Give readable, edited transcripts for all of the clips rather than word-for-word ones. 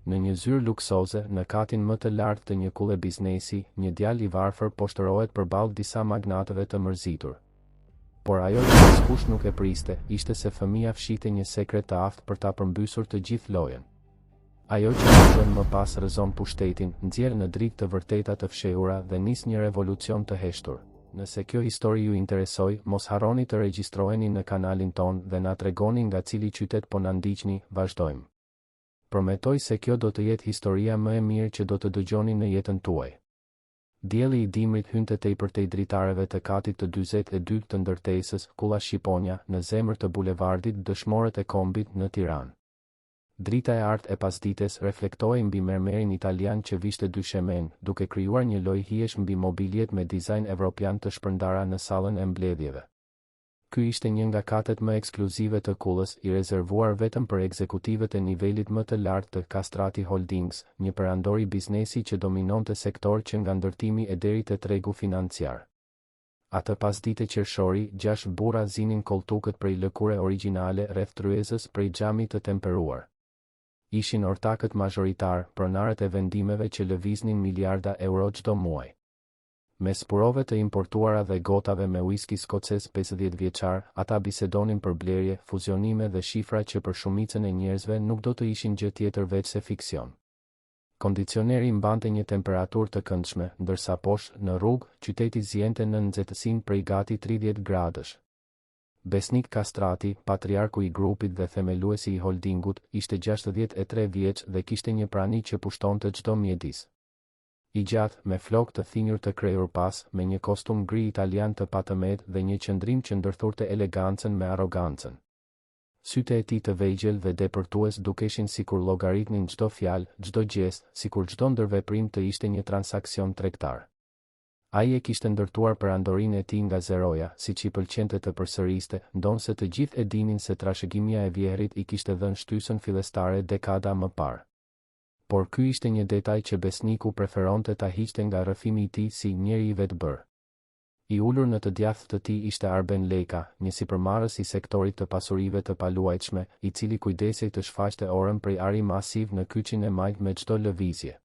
Në një zyrë luksoze, në katin më të lartë të një kulle biznesi, një djalë i varfër poshtërohet përballë disa magnatëve të mërzitur. Por ajo që askush nuk e priste, ishte se fëmija fshihte një sekret të aftë për ta përmbysur të gjithë lojën. Ajo që dëgjojmë më pas rrëzon pushtetin, nxjerr në dritë të vërteta të fshehura dhe nis një revolucion të heshtur. Nëse kjo histori ju interesoi, mos harroni të regjistroheni në kanalin tonë dhe na tregoni nga cili qytet po na ndiqni, vazhdojmë. Prometoj se kjo do të jetë historia më e mirë që do të dëgjoni në jetën tuaj. Dielli i dimrit hynte tejpërtej dritareve të katit të 42 të ndërtesës, Kulla Shqiponja, në zemër të bulevardit Dëshmorët e Kombit në Tiranë. Drita e artë e pasdites reflektohej mbi mermerin italian që vishte dyshemenë, duke krijuar një lojë hijesh mbi mobiljet me dizajn evropian të shpërndara në sallën e mbledhjeve. Ky ishte një nga katet më ekskluzive të kullës, i rezervuar vetëm për ekzekutivët e nivelit më të lartë të Kastrati Holdings, një perandori biznesi që dominonte sektorë që nga ndërtimi e deri te tregu financiar. Atë pasdite qershori, gjashtë burra zinin kolltukët prej lëkure origjinale rreth tryezës prej xhami të temperuar. Ishin ortakët mazhoritarë, pronarët e vendimeve që lëviznin miliarda euro çdo muaj. Mes purove të importuara dhe gotave me uiski skocez 50 vjeçar, ata bisedonin për blerje, fuzionime dhe shifra që për shumicën e njerëzve nuk do të ishin gjë tjetër veçse fiksion. Kondicioneri mbante një temperaturë të këndshme, ndërsa poshtë, në rrugë, qyteti ziente nën nxehtësinë prej gati 30 gradësh. Besnik Kastrati, patriarku i grupit dhe themeluesi i holdingut, ishte 63 vjeç dhe kishte një prani që pushtonte çdo mjedis. I gjatë, me flokë të thinjur të krehur pas, me një kostum gri italian të patëmetë dhe një qëndrim që ndërthurte elegancën me arrogancën. Sytë e tij të vegjël dhe depërtues dukeshin sikur llogaritnin çdo fjalë, çdo gjest, sikur çdo ndërveprim të ishte një transaksion tregtar. Ai e kishte ndërtuar perandorinë e tij nga zeroja, siç i pëlqente të përsëriste, ndonëse të gjithë e dinin se trashëgimia e vjehrrit i kishte dhënë shtysën fillestare dekada më parë. Por ky ishte një detaj që Besniku preferonte ta hiqte nga rrëfimi i tij si njeri i vetëbërë. I ulur në të djathtë të tij ishte Arben Leka, një sipërmarrës i sektorit të pasurive të paluajtshme, i cili kujdesej të shfaqte orën prej ari masiv në kyçin e majtë me çdo lëvizje.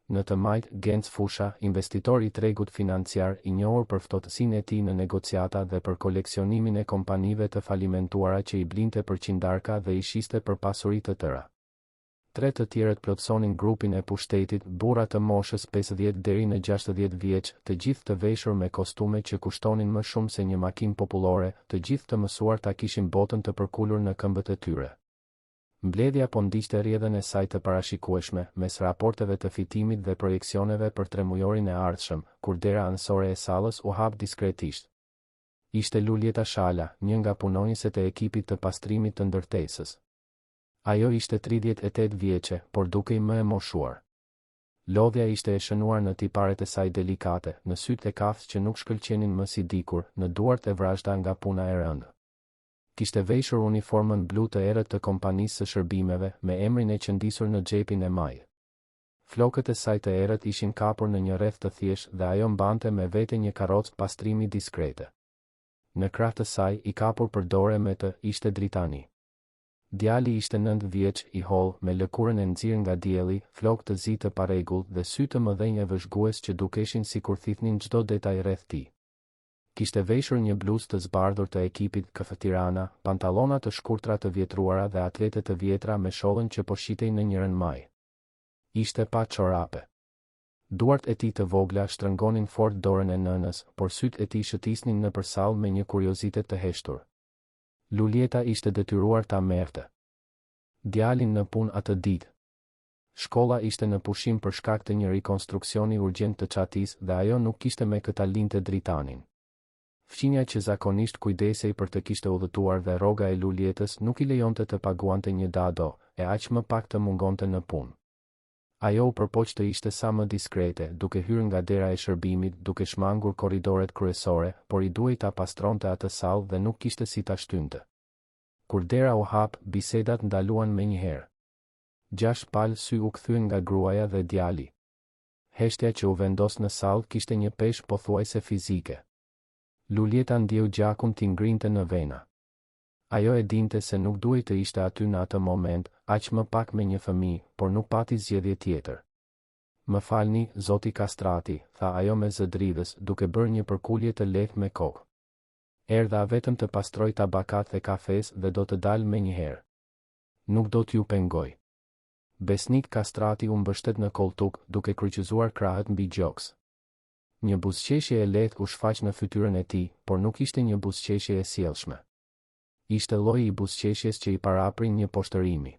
Në të majtë, Genc Fusha, investitor i tregut financiar, i njohur për ftohtësinë e tij në negociata dhe për koleksionimin e kompanive të falimentuara që i blinte për qindarka dhe i shiste për pasuri të tëra. Tre të tjerët plotësonin grupin e pushtetit, burra të moshës 50 deri në 60 vjeç, të gjithë të veshur me kostume që kushtonin më shumë se një makinë popullore, të gjithë të mësuar ta kishin botën të përkulur në këmbët e tyre. Mbledhja po ndiqte rrjedhën e saj të parashikueshme, mes raporteve të fitimit dhe projeksioneve për tremujorin e ardhshëm, kur dera anësore e sallës u hap diskretisht. Ishte Luljeta Shala, një nga punonjëset e ekipit të pastrimit të ndërtesës. Ajo ishte 38 vjeçe, por dukej më e moshuar. Lodhja ishte e shënuar në tiparet e saj delikate, në sytë e kaftë që nuk shkëlqenin më si dikur, në duart e vrazhda nga puna e rëndë. Kishte veshur uniformën blu të errët të kompanisë së shërbimeve, me emrin e qëndisur në xhepin e majtë. Flokët e saj të errët ishin kapur në një rreth të thjeshtë dhe ajo mbante me vete një karrocë pastrimi diskrete. Në krah të saj, i kapur për dore me të, ishte Dritani. Djali ishte 9 vjeç, i hollë, me lëkurën e nxirë nga dielli, flokë të zi të parregullt dhe sy të mëdhenj e vëzhgues që dukeshin sikur thithnin çdo detaj rreth tij. Kishte veshur një bluzë të zbardhur të ekipit KF Tirana, pantallona të shkurtra të vjetruara dhe atlete të vjetra me shollën që po shqitej në njërën majë. Ishte pa çorape. Duart e tij të vogla shtrëngonin fort dorën e nënës, por sytë e tij shëtisnin nëpër sallë me një kuriozitet të heshtur. Luljeta ishte detyruar ta merrte djalin në punë atë ditë. Shkolla ishte në pushim për shkak të një rikonstruksioni urgjent të çatisë dhe ajo nuk kishte me kë ta linte Dritanin. Fqinja që zakonisht kujdesej për të kishte udhëtuar dhe rroga e Luljetës nuk i lejonte të paguante një dado, e aq më pak të mungonte në punë. Ajo u përpoq të ishte sa më diskrete, duke hyrë nga dera e shërbimit, duke shmangur korridoret kryesore, por i duhej ta pastronte atë sallë dhe nuk kishte si ta shtynte. Kur dera u hap, bisedat ndaluan menjëherë. Gjashtë palë sy u kthyen nga gruaja dhe djali. Heshtja që u vendos në sallë kishte një peshë pothuajse fizike. Luljeta ndjeu gjakun t'i ngrinte në vena. Ajo e dinte se nuk duhej të ishte aty në atë moment, aq më pak me një fëmijë, por nuk pati zgjedhje tjetër. Më falni, zoti Kastrati, tha ajo me zë dridhës, duke bërë një përkulje të lehtë me kokë. Erdha vetëm të pastroj tabakat e kafesë dhe do të dal menjëherë. Nuk do t'ju pengoj. Besnik Kastrati u mbështet në kolltuk, duke kryqëzuar krahët mbi gjoks. Një buzëqeshje e lehtë u shfaq në fytyrën e tij, por nuk ishte një buzëqeshje e sjellshme. Ishte lloji i buzëqeshjes që i paraprin një poshtërimi.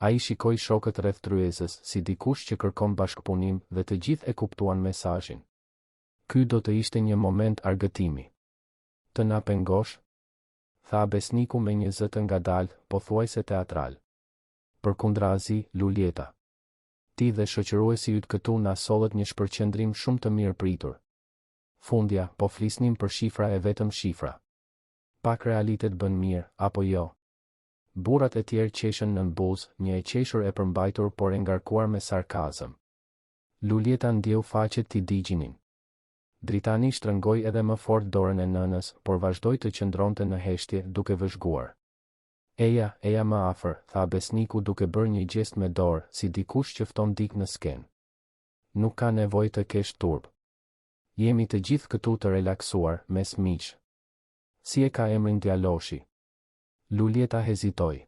Ai shikoi shokët rreth tryezës, si dikush që kërkon bashkëpunim, dhe të gjithë e kuptuan mesazhin. Ky do të ishte një moment argëtimi. Të na pengosh? Tha Besniku me një zë të ngadaltë, pothuajse teatral. Përkundrazi, Luljeta. Ti dhe shoqëruesi yt këtu na sollët një shpërqendrim shumë të mirëpritur. Fundja, po flisnim për shifra e vetëm shifra. Pak realitet bën mirë, apo jo? Burrat e tjerë qeshën nën buzë, një e qeshur e përmbajtur por e ngarkuar me sarkazëm. Luljeta ndjeu faqet t'i digjinin. Dritani shtrëngoi edhe më fort dorën e nënës, por vazhdoi të qëndronte në heshtje, duke vëzhguar. Eja, eja më afër, tha Besniku duke bërë një gjest me dorë, si dikush që fton dikë në skenë. Nuk ka nevojë të kesh turp. Jemi të gjithë këtu të relaksuar, mes miqsh. Si e ka emrin djaloshi? Luljeta hezitoi.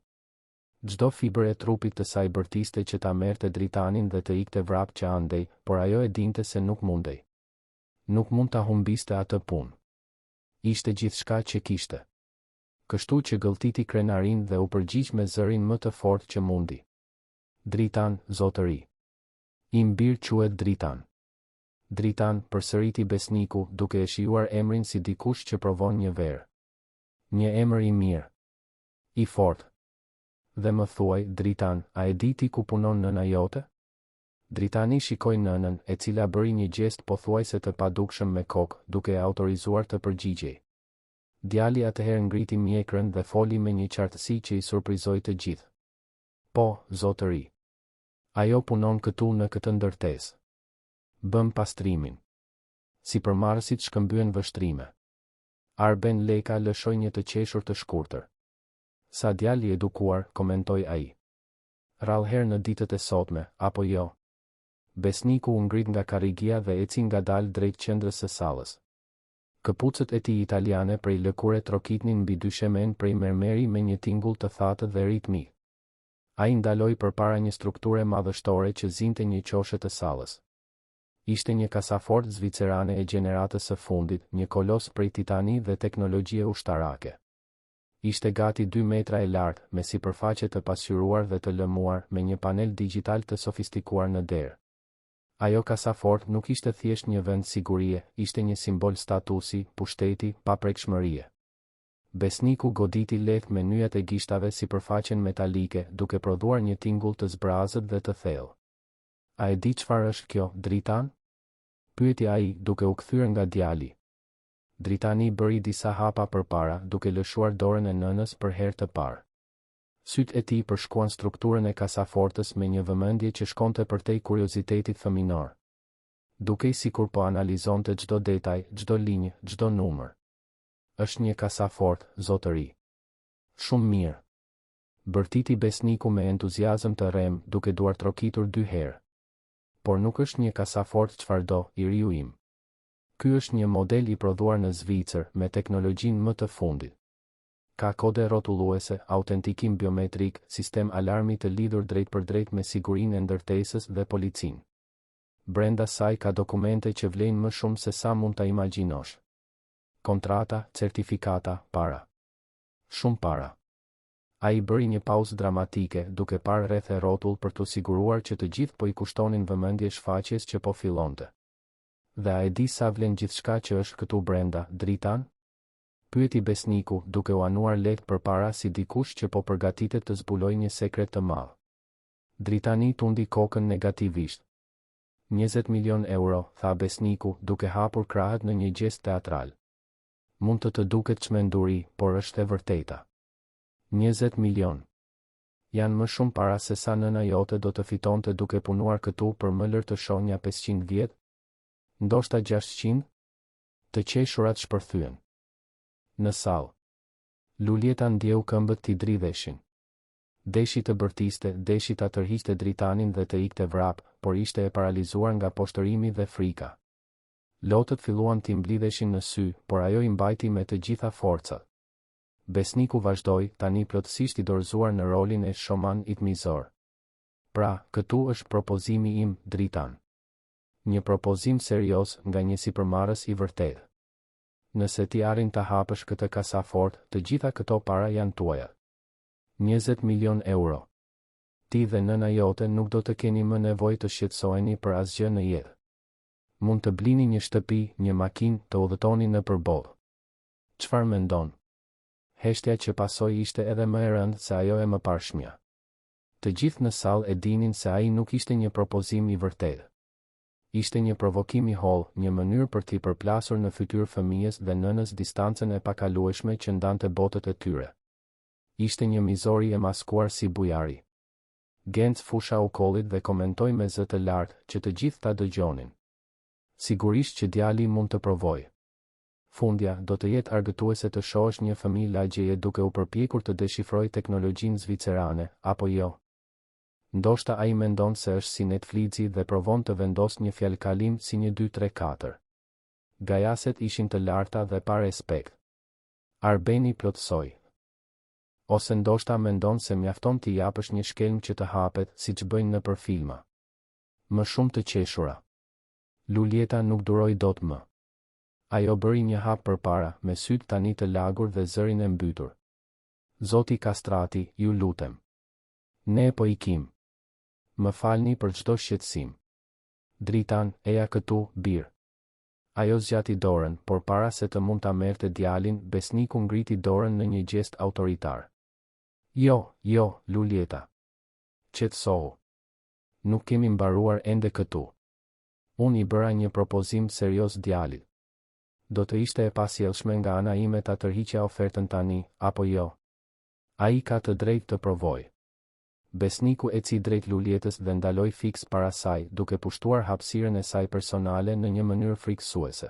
Çdo fibër e trupit të saj bërtiste që ta merrte Dritanin dhe të ikte vrap që andej, por ajo e dinte se nuk mundej. Nuk mund ta humbiste atë punë. Ishte gjithçka që kishte. Kështu që gëlltiti krenarinë dhe u përgjigj me zërin më të fortë që mundi. Dritan, zotëri. Im bir quhet Dritan. Dritan, përsëriti Besniku, duke e shijuar emrin si dikush që provon një verë. Një emër i mirë. I fortë. Dhe më thuaj, Dritan, a e di ti ku punon nëna jote? Dritani shikoi nënën, e cila bëri një gjest pothuajse të padukshëm me kokë, duke e autorizuar të përgjigjej. Djali atëherë ngriti mjekrën dhe foli me një qartësi që i surprizoi të gjithë. Po, zotëri. Ajo punon këtu në këtë ndërtesë. Bën pastrimin. Sipërmarrësit shkëmbyen vështrime. Arben Leka lëshoi një të qeshur të shkurtër. Sa djalë i edukuar, komentoi ai. Rrallëherë në ditët e sotme, apo jo? Besniku u ngrit nga karrigia dhe eci ngadalë drejt qendrës së sallës. Këpucët e tij italiane prej lëkure trokitnin mbi dyshemenë prej mermeri me një tingull të thatë dhe ritmik. Ai ndaloi përpara një strukture madhështore që zinte një qoshe të sallës. Ishte një kasafortë zvicerane e gjeneratës së fundit, një kolos prej titani dhe teknologjie ushtarake. Ishte gati dy metra e lartë, me sipërfaqe të pasqyruar dhe të lëmuar, me një panel digjital të sofistikuar në derë. Ajo kasafortë nuk ishte thjesht një vend sigurie, ishte një simbol statusi, pushteti, paprekshmërie. Besniku goditi lehtë me nyjat e gishtave sipërfaqen metalike, duke prodhuar një tingull të zbrazët dhe të thellë. A e di çfarë është kjo, Dritan? Pyeti ai, duke u kthyer nga djali. Dritani bëri disa hapa përpara, duke lëshuar dorën e nënës për herë të parë. Sytë e tij përshkuan strukturën e kasafortës me një vëmendje që shkonte përtej kuriozitetit fëminor. Dukej sikur po analizonte çdo detaj, çdo linjë, çdo numër. Është një kasafortë, zotëri. Shumë mirë. Bërtiti Besniku me entuziazëm të rremë, duke duartrokitur dy herë. Por nuk është një kasafortë çfarëdo, i riu im. Ky është një model i prodhuar në Zvicër, me teknologjinë më të fundit. Ka kode rrotulluese, autentikim biometrik, sistem alarmi të lidhur drejtpërdrejt me sigurinë e ndërtesës dhe policinë. Brenda saj ka dokumente që vlejnë më shumë se sa mund ta imagjinosh. Kontrata, certifikata, para. Shumë para. Ai bëri një pauzë dramatike, duke parë rreth e rrotull për t'u siguruar që të gjithë po i kushtonin vëmendje shfaqjes që po fillonte. Dhe a e di sa vlen gjithçka që është këtu brenda, Dritan? Pyeti Besniku, duke u anuar lehtë përpara si dikush që po përgatitet të zbulojë një sekret të madh. Dritani tundi kokën negativisht. 20 milionë euro, tha Besniku, duke hapur krahët në një gjest teatral. Mund të të duket çmenduri, por është e vërteta. 20 milionë. Janë më shumë para se sa nëna jote do të fitonte duke punuar këtu për më lër të shoh nja 500 vjet? Ndoshta 600? Të qeshurat shpërthyen. Në sallë. Luljeta ndjeu këmbët t'i dridheshin. Deshi të bërtiste, deshi ta tërhiqte Dritanin dhe të ikte vrap, por ishte e paralizuar nga poshtërimi dhe frika. Lotët filluan t'i mblidheshin në sy, por ajo i mbajti me të gjitha forcat. Besniku vazhdoi, tani plotësisht i dorëzuar në rolin e showman it mizor. Pra, këtu është propozimi im, Dritan. Një propozim serioz nga një sipërmarrës i vërtetë. Nëse ti arrin ta hapësh këtë kasafortë, të gjitha këto para janë tuajat. 20 milionë euro. Ti dhe nëna jote nuk do të keni më nevojë të shqetësoheni për asgjë në jetë. Mund të blini një shtëpi, një makinë, të udhëtoni nëpër botë. Çfarë mendon? Heshtja që pasoi ishte edhe më e rëndë se ajo e mëparshmja. Të gjithë në sallë e dinin se ai nuk ishte një propozim i vërtetë. Ishte një provokim i hollë, një mënyrë për t'i përplasur në fytyrë fëmijës dhe nënës distancën e pakalueshme që ndante botët e tyre. Ishte një mizori e maskuar si bujari. Genc Fusha u kollit dhe komentoi me zë të lartë, që të gjithë ta dëgjonin. Sigurisht që djali mund të provojë. Fundja, do të jetë argëtuese të shohësh një fëmijë lagjeje duke u përpjekur të deshifrojë teknologjinë zvicerane, apo jo? Ndoshta ai mendon se është si Netflixi dhe provon të vendosë një fjalëkalim si një dy tre katër. Gajaset ishin të larta dhe pa respekt. Arbeni plotësoi. Ose ndoshta mendon se mjafton t'i japësh një shkelm që të hapet, siç bëjnë nëpër filma. Më shumë të qeshura. Luljeta nuk duroi dot më. Ajo bëri një hap përpara, me sytë tani të lagur dhe zërin e mbytur. Zoti Kastrati, ju lutem. Ne po ikim. Më falni për çdo shqetësim. Dritan, eja këtu, bir. Ajo zgjati dorën, por para se të mund ta merrte djalin, Besniku ngriti dorën në një gjest autoritar. Jo, jo, Luljeta. Qetësohu. Nuk kemi mbaruar ende këtu. Unë i bëra një propozim serioz djalit. Do të ishte e pasjellshme nga ana ime ta tërhiqja ofertën tani, apo jo? Ai ka të drejtë të provojë. Besniku eci drejt Luljetës dhe ndaloi fiks para saj, duke pushtuar hapësirën e saj personale në një mënyrë frikësuese.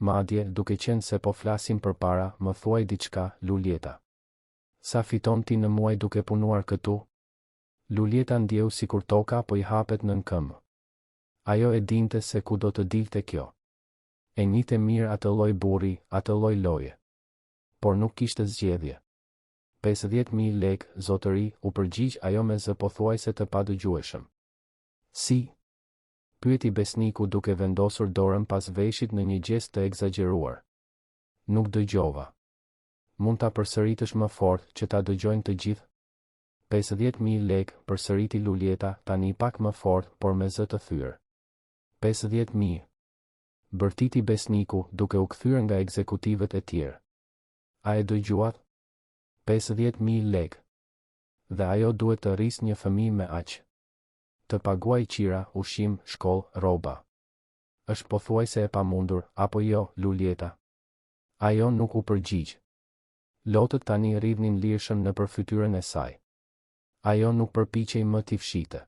Madje, duke qenë se po flasim për para, më thuaj diçka, Luljeta. Sa fiton ti në muaj duke punuar këtu? Luljeta ndjeu sikur toka po i hapet nën këmbë. Ajo e dinte se ku do të dilte kjo. E njihte mirë atë lloj burri, atë lloj loje. Por nuk kishte zgjedhje. 50.000 lekë, zotëri, u përgjigj ajo me zë pothuajse të padëgjueshëm. Si? Pyeti Besniku duke vendosur dorën pas veshit në një gjest të ekzagjeruar. Nuk dëgjova. Mund ta përsëritësh më fort, që ta dëgjojnë të gjithë? 50.000 lekë, përsëriti Luljeta, tani pak më fort, por me zë të thyer. 50.000. Bërtiti Besniku, duke u kthyer nga ekzekutivët e tjerë. A e dëgjuat? 50.000 lekë. Dhe ajo duhet të rrisë një fëmijë me aq. Të paguajë qira, ushqim, shkollë, rroba. Është pothuajse e pamundur, apo jo, Luljeta? Ajo nuk u përgjigj. Lotët tani rridhnin lirshëm nëpër fytyrën e saj. Ajo nuk përpiqej më t'i fshihte.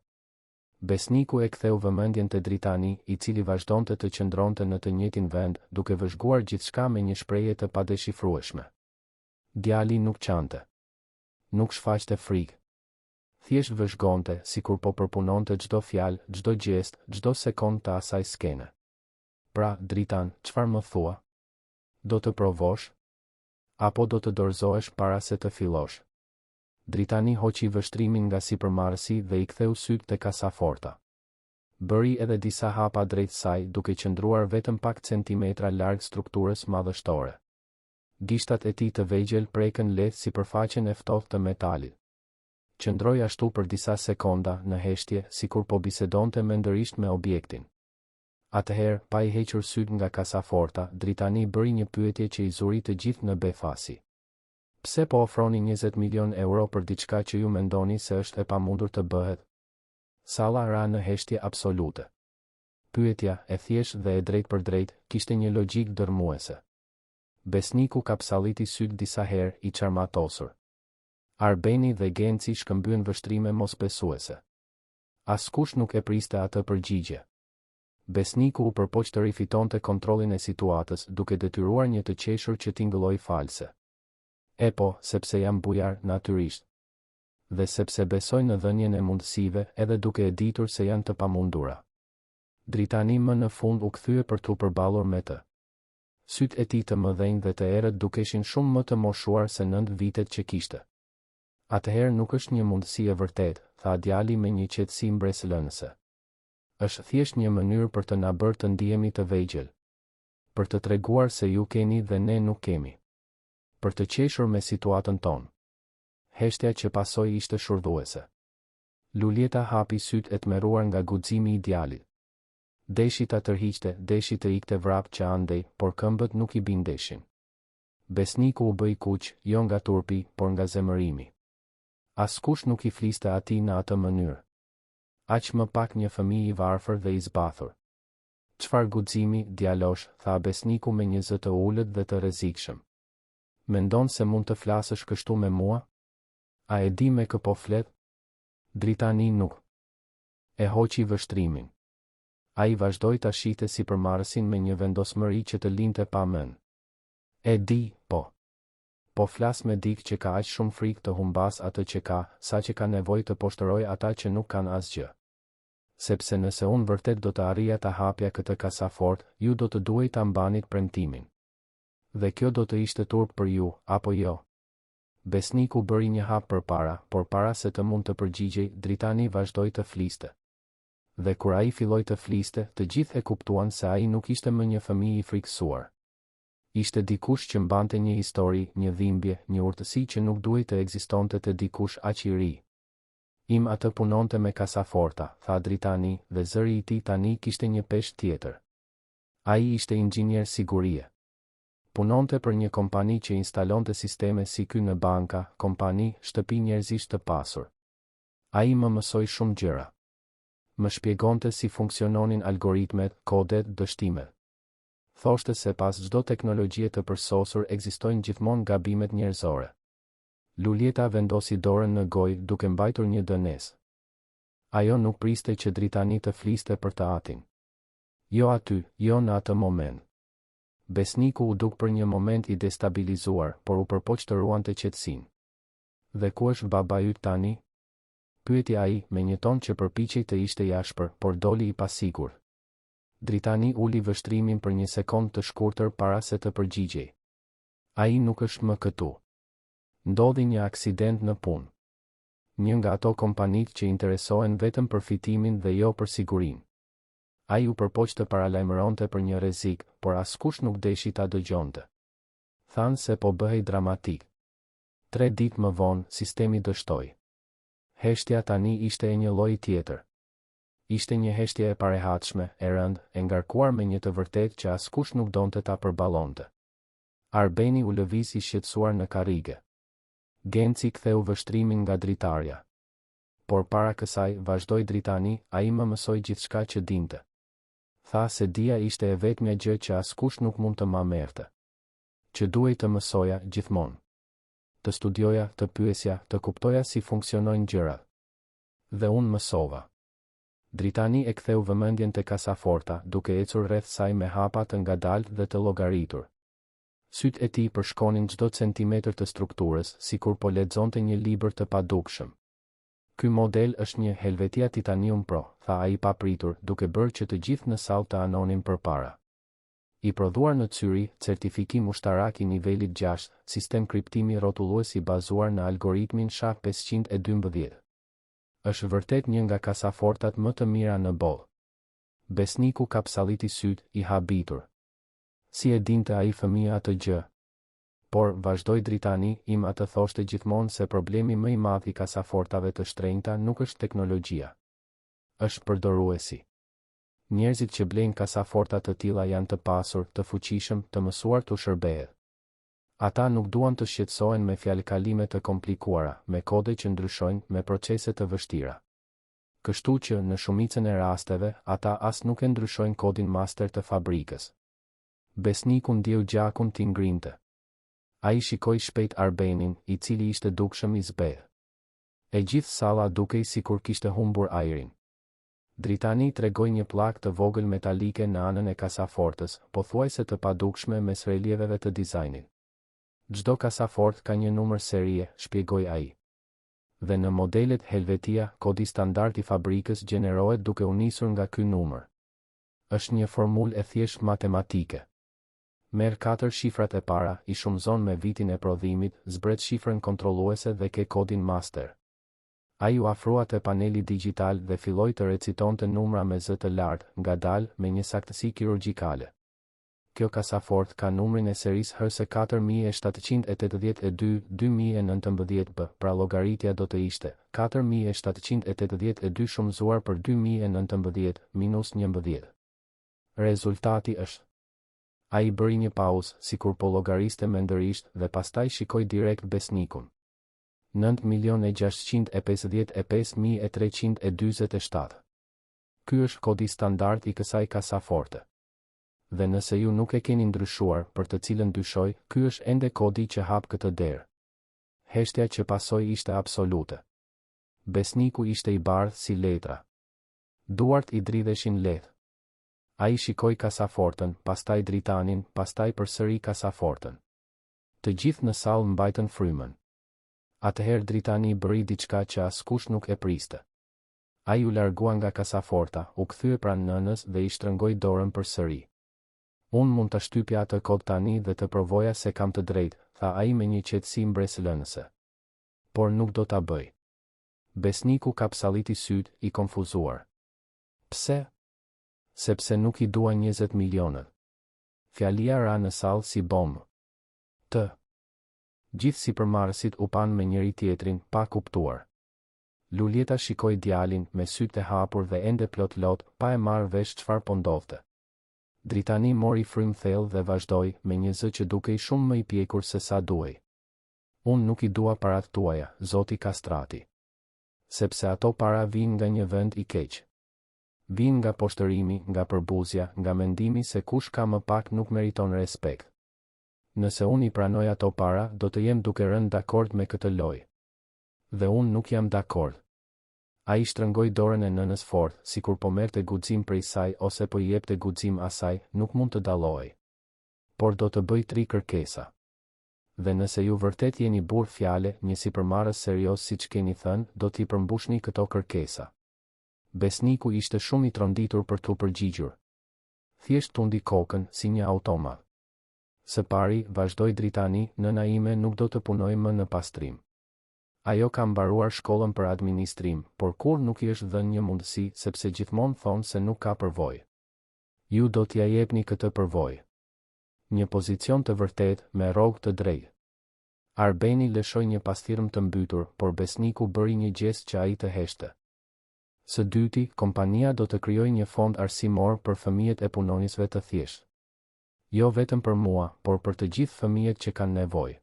Besniku e ktheu vëmendjen te Dritani, i cili vazhdonte të qëndronte në të njëjtin vend, duke vëzhguar gjithçka me një shprehje të padeshifrueshme. Djali nuk qante. Nuk shfaqte frikë. Thjesht vëzhgonte, sikur po përpunonte çdo fjalë, çdo gjest, çdo sekondë të asaj skene. Pra, Dritan, çfarë më thua? Do të provosh? Apo do të dorëzohesh para se të fillosh? Dritani hoqi vështrimin nga sipërmarrësi dhe i ktheu sytë te kasaforta. Bëri edhe disa hapa drejt saj duke qëndruar vetëm pak centimetra larg strukturës madhështore. Gishtat e tij të vegjël prekën lehtë sipërfaqen e ftohtë të metalit. Qëndroi ashtu për disa sekonda, në heshtje, sikur po bisedonte mendërisht me objektin. Atëherë, pa i hequr sytë nga kasaforta, Dritani bëri një pyetje që i zuri të gjithë në befasi. Pse po ofroni 20 milionë euro për diçka që ju mendoni se është e pamundur të bëhet? Salla ra në heshtje absolute. Pyetja, e thjeshtë dhe e drejtpërdrejtë, kishte një logjikë dërrmuese. Besniku kapsalliti sytë disa herë, i çarmatosur. Arbeni dhe Genci shkëmbyen vështrime mosbesuese. Askush nuk e priste atë përgjigje. Besniku u përpoq të rifitonte kontrollin e situatës, duke detyruar një të qeshur që tingëlloi false. Epo, sepse jam bujar, natyrisht. Dhe sepse besoj në dhënien e mundësive, edhe duke e ditur se janë të pamundura. Dritani më në fund u kthye për t'u përballur me të. Sytë e tij të mëdhenj dhe të errët dukeshin shumë më të moshuar se nëntë vitet që kishte. Atëherë nuk është një mundësi e vërtetë, tha djali me një qetësi mbresëlënëse. Është thjesht një mënyrë për të na bërë të ndihemi të vegjël. Për të treguar se ju keni dhe ne nuk kemi. Për të qeshur me situatën tonë. Heshtja që pasoi ishte shurdhuese. Luljeta hapi sytë e tmerruar nga guximi i djalit. Deshi ta tërhiqte, deshi të ikte vrap që andej, por këmbët nuk i bindeshin. Besniku u bë i kuq, jo nga turpi, por nga zemërimi. Askush nuk i fliste atij në atë mënyrë. Aq më pak një fëmijë i varfër dhe i zbathur. Çfarë guximi, djalosh, tha Besniku me një zë të ulët dhe të rrezikshëm. Mendon se mund të flasësh kështu me mua? A e di me kë po flet? Dritani nuk e hoqi vështrimin. Ai vazhdoi ta shihte sipërmarrësin me një vendosmëri që të linte pa mend. E di, po. Po flas me dikë që ka aq shumë frikë të humbasë atë që ka, saqë ka nevojë të poshtërojë ata që nuk kanë asgjë. Sepse nëse unë vërtet do të arrija ta hapja këtë kasafortë, ju do të duhej ta mbanit premtimin. Dhe kjo do të ishte turp për ju, apo jo? Besniku bëri një hap përpara, por para se të mund të përgjigjej, Dritani vazhdoi të fliste. Dhe kur ai filloi të fliste, të gjithë e kuptuan se ai nuk ishte më një fëmijë i frikësuar. Ishte dikush që mbante një histori, një dhimbje, një urtësi që nuk duhej të ekzistonte te dikush aq i ri. Im atë punonte me kasaforta, tha Dritani, dhe zëri i tij tani kishte një peshë tjetër. Ai ishte inxhinier sigurie. Punonte për një kompani që instalonte sisteme si ky në banka, kompani, shtëpi njerëzish të pasur. Ai më mësoi shumë gjëra. Më shpjegonte si funksiononin algoritmet, kodet, dështimet. Thoshte se pas çdo teknologjie të përsosur ekzistojnë gjithmonë gabimet njerëzore. Luljeta vendosi dorën në gojë duke mbajtur një dënesë. Ajo nuk priste që Dritani të fliste për të atin. Jo aty, jo në atë moment. Besniku u duk për një moment i destabilizuar, por u përpoq të ruante qetësinë. Dhe ku është babai yt tani? Pyeti ai, me një ton që përpiqej të ishte i ashpër, por doli i pasigurt. Dritani uli vështrimin për një sekondë të shkurtër para se të përgjigjej. Ai nuk është më këtu. Ndodhi një aksident në punë. Një nga ato kompanitë që interesohen vetëm për fitimin dhe jo për sigurinë. Ai u përpoq të paralajmëronte për një rrezik, por askush nuk deshi ta dëgjonte. Thanë se po bëhej dramatik. Tre ditë më vonë, sistemi dështoi. Heshtja tani ishte e një lloji tjetër. Ishte një heshtje e parehatshme, e rëndë, e ngarkuar me një të vërtetë që askush nuk donte ta përballonte. Arbeni u lëviz i shqetësuar në karrige. Genci ktheu vështrimin nga dritarja. Por para kësaj, vazhdoi Dritani, ai më mësoi gjithçka që dinte. Tha se dija ishte e vetmja gjë që askush nuk mund të ma merrte. Që duhej të mësoja, gjithmonë. Të studioja, të pyesja, të kuptoja si funksionojnë gjërat. Dhe unë mësova. Dritani e ktheu vëmendjen te kasaforta, duke ecur rreth saj me hapa të ngadaltë dhe të llogaritur. Sytë e tij përshkonin çdo centimetër të strukturës, sikur po lexonte një libër të padukshëm. Ky model është një Helvetia Titanium Pro, tha ai papritur, duke bërë që të gjithë në sallë të anonin përpara. I prodhuar në Cyrih, certifikim ushtarak i nivelit gjashtë, sistem kriptimi rrotullues i bazuar në algoritmin SHA 512. Është vërtet një nga kasafortat më të mira në botë. Besniku kapsalliti sytë, i habitur. Si e dinte ai fëmijë atë gjë? Por, vazhdoi Dritani, im atë thoshte gjithmonë se problemi më i madh i kasafortave të shtrenjta nuk është teknologjia. Është përdoruesi. Njerëzit që blejnë kasaforta të tilla janë të pasur, të fuqishëm, të mësuar t'u shërbehet. Ata nuk duan të shqetësohen me fjalëkalime të komplikuara, me kode që ndryshojnë, me procese të vështira. Kështu që, në shumicën e rasteve, ata as nuk e ndryshojnë kodin master të fabrikës. Besniku ndjeu gjakun t'i ngrinte. Ai shikoi shpejt Arbenin, i cili ishte dukshëm i zbehtë. E gjithë salla dukej sikur kishte humbur ajrin. Dritani tregoi një pllakë të vogël metalike në anën e kasafortës, pothuajse të padukshme mes relieveve të dizajnit. Çdo kasafortë ka një numër serie, shpjegoi ai. Dhe në modelet Helvetia, kodi standard i fabrikës gjenerohet duke u nisur nga ky numër. Është një formulë e thjeshtë matematike. Merr katër shifrat e para, i shumëzon me vitin e prodhimit, zbret shifrën kontrolluese dhe ke kodin master. Ai u afrua te paneli digjital dhe filloi të recitonte numra me zë të lartë, ngadalë, me një saktësi kirurgjikale. Kjo kasafortë ka numrin e serisë HS 4782, 2019 B, pra llogaritja do të ishte, 4782 shumëzuar për 2019, minus 11. Rezultati është. Ai bëri një pauzë, sikur po llogariste mendërisht dhe pastaj shikoi direkt Besnikun. 9.655.347. Ky është kodi standard i kësaj kasaforte. Dhe nëse ju nuk e keni ndryshuar, për të cilën dyshoj, ky është ende kodi që hap këtë derë. Heshtja që pasoi ishte absolute. Besniku ishte i bardhë si letra. Duart i dridheshin lehtë. Ai shikoi kasafortën, pastaj Dritanin, pastaj përsëri kasafortën. Të gjithë në sallë mbajtën frymën. Atëherë Dritani bëri diçka që askush nuk e priste. Ai u largua nga kasaforta, u kthye pranë nënës dhe i shtrëngoi dorën përsëri. Unë mund ta shtypja atë kod tani dhe të provoja se kam të drejtë, tha ai me një qetësi mbresëlënëse. Por nuk do ta bëj. Besniku kapsalliti sytë, i konfuzuar. Pse? Sepse nuk i dua 20 milionët. Fjalia ra në sallë si bombë. Të gjithë sipërmarrësit u panë me njëri-tjetrin, pa kuptuar. Luljeta shikoi djalin, me sytë e hapur dhe ende plot lot, pa e marrë vesh çfarë po ndodhte. Dritani mori frymë thellë dhe vazhdoi, me një zë që dukej shumë më i pjekur se sa duhej. Unë nuk i dua paratë tuaja, zoti Kastrati. Sepse ato para vijnë nga një vend i keq. Vijnë nga poshtërimi, nga përbuzja, nga mendimi se kush ka më pak nuk meriton respekt. Nëse unë i pranoj ato para, do të jem duke rënë dakord me këtë lojë. Dhe unë nuk jam dakord. Ai shtrëngoi dorën e nënës fort, sikur po merrte guxim prej saj ose po i jepte guxim asaj, nuk mund të dallohej. Por do të bëj tri kërkesa. Dhe nëse ju vërtet jeni burrë fjale, një sipërmarrës serioz siç keni thënë, do t'i përmbushni këto kërkesa. Besniku ishte shumë i tronditur për t'u përgjigjur. Thjesht tundi kokën, si një automat. Së pari, vazhdoi Dritani, nëna ime nuk do të punojë më në pastrim. Ajo ka mbaruar shkollën për administrim, por kurrë nuk i është dhënë një mundësi, sepse gjithmonë thonë se nuk ka përvojë. Ju do t'ia jepni këtë përvojë. Një pozicion të vërtetë, me rrogë të drejtë. Arbeni lëshoi një pasthirrmë të mbytur, por Besniku bëri një gjest që ai të heshtte. Së dyti, kompania do të krijojë një fond arsimor për fëmijët e punonjësve të thjeshtë. Jo vetëm për mua, por për të gjithë fëmijët që kanë nevojë.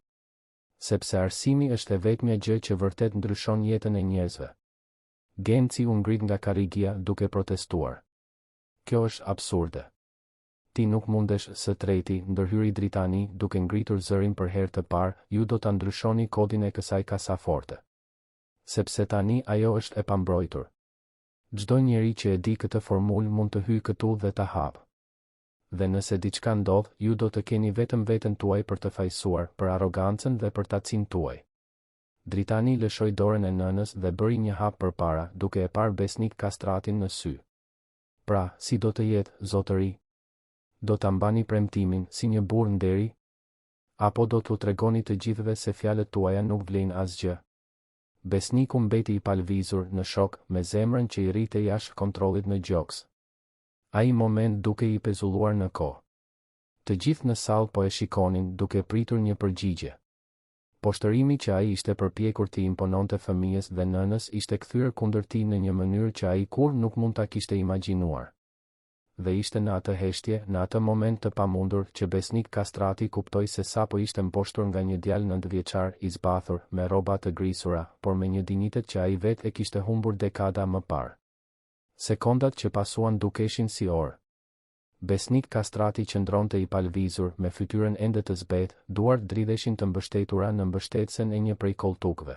Sepse arsimi është e vetmja gjë që vërtet ndryshon jetën e njerëzve. Genci u ngrit nga karrigia duke protestuar. Kjo është absurde. Ti nuk mundesh, së treti, ndërhyri Dritani, duke ngritur zërin për herë të parë, ju do ta ndryshoni kodin e kësaj kasaforte. Sepse tani ajo është e pambrojtur. Çdo njeri që e di këtë formulë mund të hyjë këtu dhe ta hapë. Dhe nëse diçka ndodh, ju do të keni vetëm veten tuaj për të fajësuar, për arrogancën dhe përtacinë tuaj. Dritani lëshoi dorën e nënës dhe bëri një hap përpara, duke e parë Besnik Kastratin në sy. Pra, si do të jetë, zotëri? Do ta mbani premtimin, si një burrë nderi? Apo do t'u tregoni të gjithëve se fjalët tuaja nuk vlejnë asgjë? Besniku mbeti i palëvizur, në shok, me zemrën që i rrihte jashtë kontrollit në gjoks. Ai moment dukej i pezulluar në kohë. Të gjithë në sallë po e shikonin, duke pritur një përgjigje. Poshtërimi që ai ishte përpjekur t'i impononte fëmijës dhe nënës ishte kthyer kundër tij në një mënyrë që ai kurrë nuk mund ta kishte imagjinuar. Dhe ishte në atë heshtje, në atë moment të pamundur, që Besnik Kastrati kuptoi se sapo ishte mposhtur nga një djalë nëntëvjeçar, i zbathur, me rroba të grisura, por me një dinjitet që ai vetë e kishte humbur dekada më parë. Sekondat që pasuan dukeshin si orë. Besnik Kastrati qëndronte i palëvizur, me fytyrën ende të zbehtë, duart dridheshin të mbështetura në mbështetësen e një prej kolltukëve.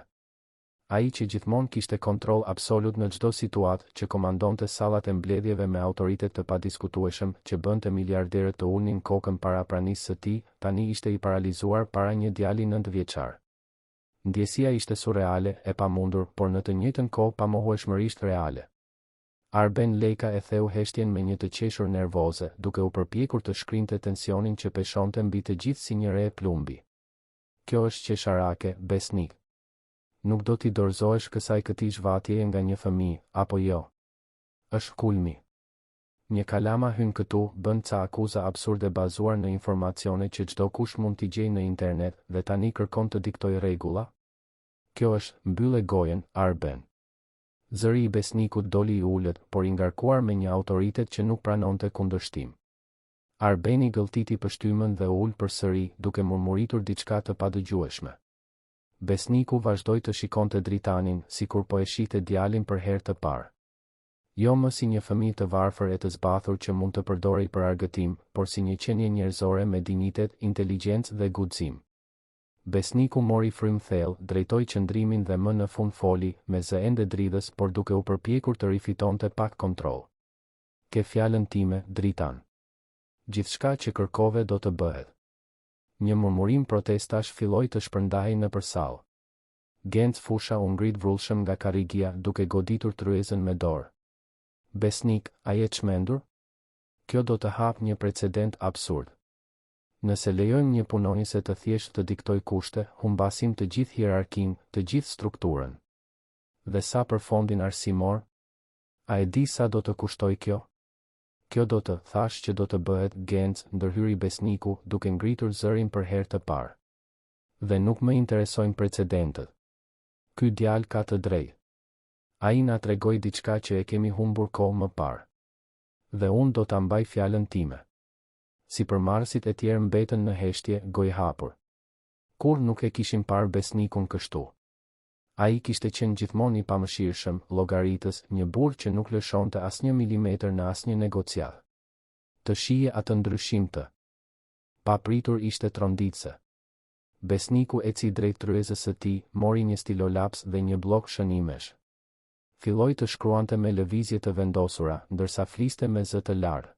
Ai që gjithmonë kishte kontroll absolut në çdo situatë, që komandonte sallat e mbledhjeve me autoritet të padiskutueshëm, që bënte miliarderët të ulnin kokën para pranisë së tij, tani ishte i paralizuar para një djali nëntëvjeçar. Ndjesia ishte surreale, e pamundur, por në të njëjtën kohë pamohueshmërisht reale. Arben Leka e theu heshtjen me një të qeshur nervoze, duke u përpjekur të shkrinte tensionin që peshonte mbi të gjithë si një re plumbi. Kjo është qesharake, Besnik. Nuk do t'i dorëzohesh kësaj këtij zhvatjeje nga një fëmijë, apo jo? Është kulmi. Një kalama hyn këtu, bën ca akuza absurde bazuar në informacione që çdokush mund t'i gjejë në internet, dhe tani kërkon të diktojë rregulla? Kjo është, mbylle gojën, Arben. Zëri i Besnikut doli i ulët, por i ngarkuar me një autoritet që nuk pranonte kundërshtim. Arbeni gëlltiti pështymën dhe u ul përsëri, duke murmuritur diçka të padëgjueshme. Besniku vazhdoi të shikonte Dritanin, sikur po e shihte djalin për herë të parë. Jo më si një fëmijë të varfër e të zbathur që mund të përdorej për argëtim, por si një qenie njerëzore me dinjitet, inteligjencë dhe guxim. Besniku mori frymë thellë, drejtoi qëndrimin dhe më në fund foli, me zë ende dridhës por duke u përpjekur të rifitonte pak kontroll. Ke fjalën time, Dritan. Gjithçka që kërkove do të bëhet. Një murmurim protestash filloi të shpërndahej nëpër sallë. Genc Fusha u ngrit vrullshëm nga karrigia duke goditur tryezën me dorë. Besnik, a je çmendur? Kjo do të hapë një precedent absurd. Nëse lejojmë një punonjëse të thjeshtë të diktojë kushte, humbasim të gjithë hierarkinë, të gjithë strukturën. Dhe sa për fondin arsimor? A e di sa do të kushtojë kjo? Kjo do të, thashë që do të bëhet, Genc, ndërhyri Besniku, duke ngritur zërin për herë të parë. Dhe nuk më interesojnë precedentët. Ky djalë ka të drejtë. Ai na tregoi diçka që e kemi humbur kohë më parë. Dhe unë do ta mbaj fjalën time. Sipërmarrësit e tjerë mbetën në heshtje, gojëhapur. Kurrë nuk e kishin parë Besnikun kështu. Ai kishte qenë gjithmonë i pamëshirshëm, llogaritës, një burrë që nuk lëshonte asnjë milimetër në asnjë negociatë. Të shihje atë ndryshim të papritur ishte tronditëse. Besniku eci drejt tryezës së tij, mori një stilolaps dhe një bllok shënimesh. Filloi të shkruante me lëvizje të vendosura, ndërsa fliste me zë të lartë.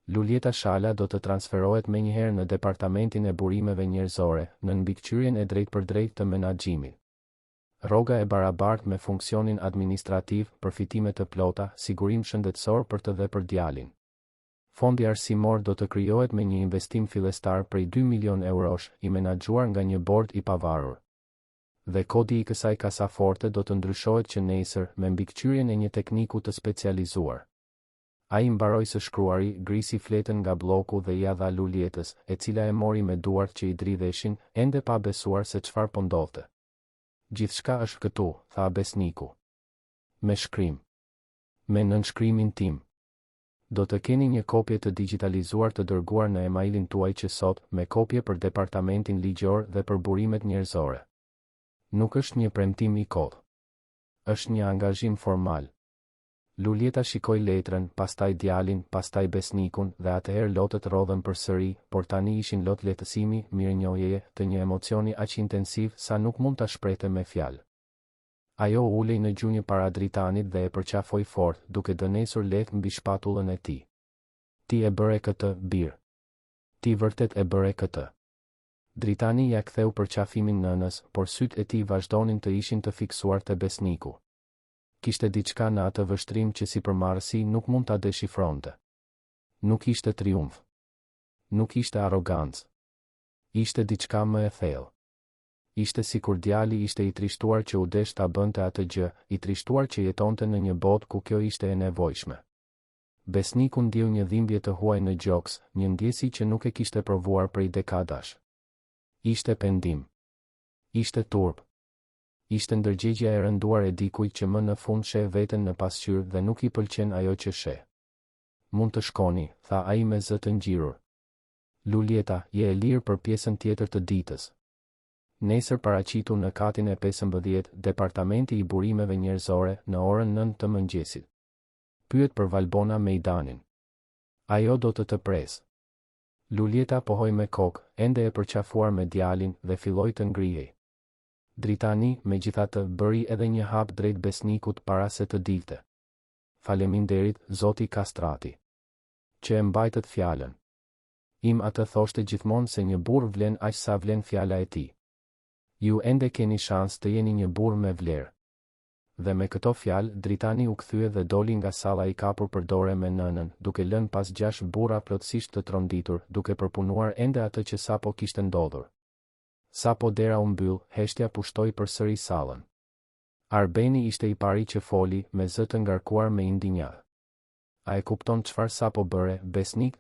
Luljeta Shala do të transferohet menjëherë në Departamentin e Burimeve Njerëzore, nën mbikëqyrjen e drejtpërdrejtë të menaxhimit. Rroga e barabartë me funksionin administrativ, përfitime të plota, sigurim shëndetësor për të dhe për djalin. Fondi arsimor do të krijohet me një investim fillestar prej dy milionë eurosh, i menaxhuar nga një bord i pavarur. Dhe kodi i kësaj kasaforte do të ndryshohet që nesër, me mbikëqyrjen e një tekniku të specializuar. Ai mbaroi së shkruari, grisi fletën nga blloku dhe ia dha Luljetës, e cila e mori me duart që i dridheshin, ende pa besuar se çfarë po ndodhte. Gjithçka është këtu, tha Besniku. Me shkrim. Me nënshkrimin tim. Do të keni një kopje të digjitalizuar të dërguar në emailin tuaj që sot, me kopje për departamentin ligjor dhe për burimet njerëzore. Nuk është një premtim i kotë. Është një angazhim formal. Luljeta shikoi letrën, pastaj djalin, pastaj Besnikun, dhe atëherë lotët rrodhën përsëri, por tani ishin lot lehtësimi, mirënjohjeje, të një emocioni aq intensiv sa nuk mund ta shprehte me fjalë. Ajo u ulej në gjunjë para Dritanit dhe e përqafoi fort, duke dënesur lehtë mbi shpatullën e tij. Ti e bëre këtë, bir. Ti vërtet e bëre këtë. Dritani ia ktheu përqafimin nënës, por sytë e tij vazhdonin të ishin të fiksuar te Besniku. Kishte diçka në atë vështrim që sipërmarrësi nuk mund ta deshifronte. Nuk ishte triumf. Nuk ishte arrogancë. Ishte diçka më e thellë. Ishte sikur djali ishte i trishtuar që u desh ta bënte atë gjë, i trishtuar që jetonte në një botë ku kjo ishte e nevojshme. Besniku ndjeu një dhimbje të huaj në gjoks, një ndjesi që nuk e kishte provuar prej dekadash. Ishte pendim. Ishte turp. Ishte ndërgjegjja e rënduar e dikujt që më në fund sheh veten në pasqyrë dhe nuk i pëlqen ajo që sheh. Mund të shkoni, tha ai me zë të ngjirur. Luljeta, je e lirë për pjesën tjetër të ditës. Nesër paraqitu në katin e 15, Departamenti i Burimeve Njerëzore, në orën 9 të mëngjesit. Pyet për Valbona Mejdanin. Ajo do të të presë. Luljeta pohoi me kokë, ende e përqafuar me djalin, dhe filloi të ngrihej. Dritani, megjithatë, bëri edhe një hap drejt Besnikut para se të dilte. Faleminderit, zoti Kastrati. Që e mbajtët fjalën. Im atë thoshte gjithmonë se një burrë vlen aq sa vlen fjala e tij. Ju ende keni shans të jeni një burrë me vlerë. Dhe me këto fjalë, Dritani u kthye dhe doli nga salla i kapur për dore me nënën, duke lënë pas gjashtë burra plotësisht të tronditur, duke përpunuar ende atë që sapo kishte ndodhur. Sapo dera u mbyll, heshtja pushtoi përsëri sallën. Arbeni ishte i pari që foli, me zë të ngarkuar me indinjatë. A e kupton çfarë sapo bëre, Besnik?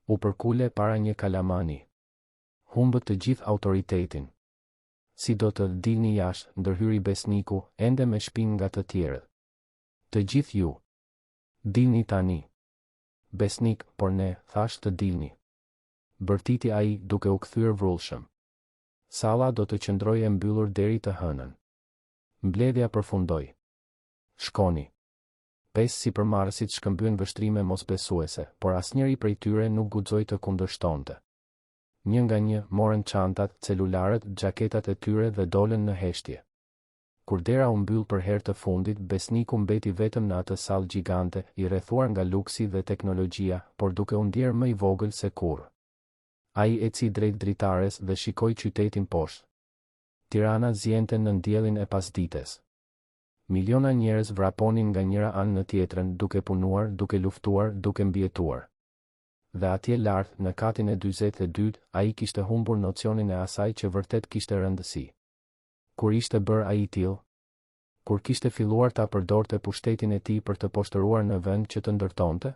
U përkule para një kalamani. Humbët të gjithë autoritetin. Si do të dilni jashtë, ndërhyri Besniku, ende me shpinë nga të tjerët. Të gjithë ju. Dilni tani. Besnik, por ne, thashë të dilni. Bërtiti ai, duke u kthyer vrullshëm. Salla do të qëndrojë e mbyllur deri të hënën. Mbledhja përfundoi. Shkoni. Pesë sipërmarrësit shkëmbyen vështrime mosbesuese, por asnjëri prej tyre nuk guxoi të kundërshtonte. Një nga një, morën çantat, celularët, xhaketat e tyre dhe dolën në heshtje. Kur dera u mbyll për herë të fundit, Besniku mbeti vetëm në atë sallë gjigante, i rrethuar nga luksi dhe teknologjia, por duke u ndjerë më i vogël se kurrë. Ai eci drejt dritares dhe shikoi qytetin poshtë. Tirana ziente nën diellin e pasdites. Miliona njerëz vraponin nga njëra anë në tjetrën, duke punuar, duke luftuar, duke mbijetuar. Dhe atje lart, në katin e 42-të, ai kishte humbur nocionin e asaj që vërtet kishte rëndësi. Kur ishte bërë ai i tillë? Kur kishte filluar ta përdorte pushtetin e tij për të poshtëruar në vend që të ndërtonte?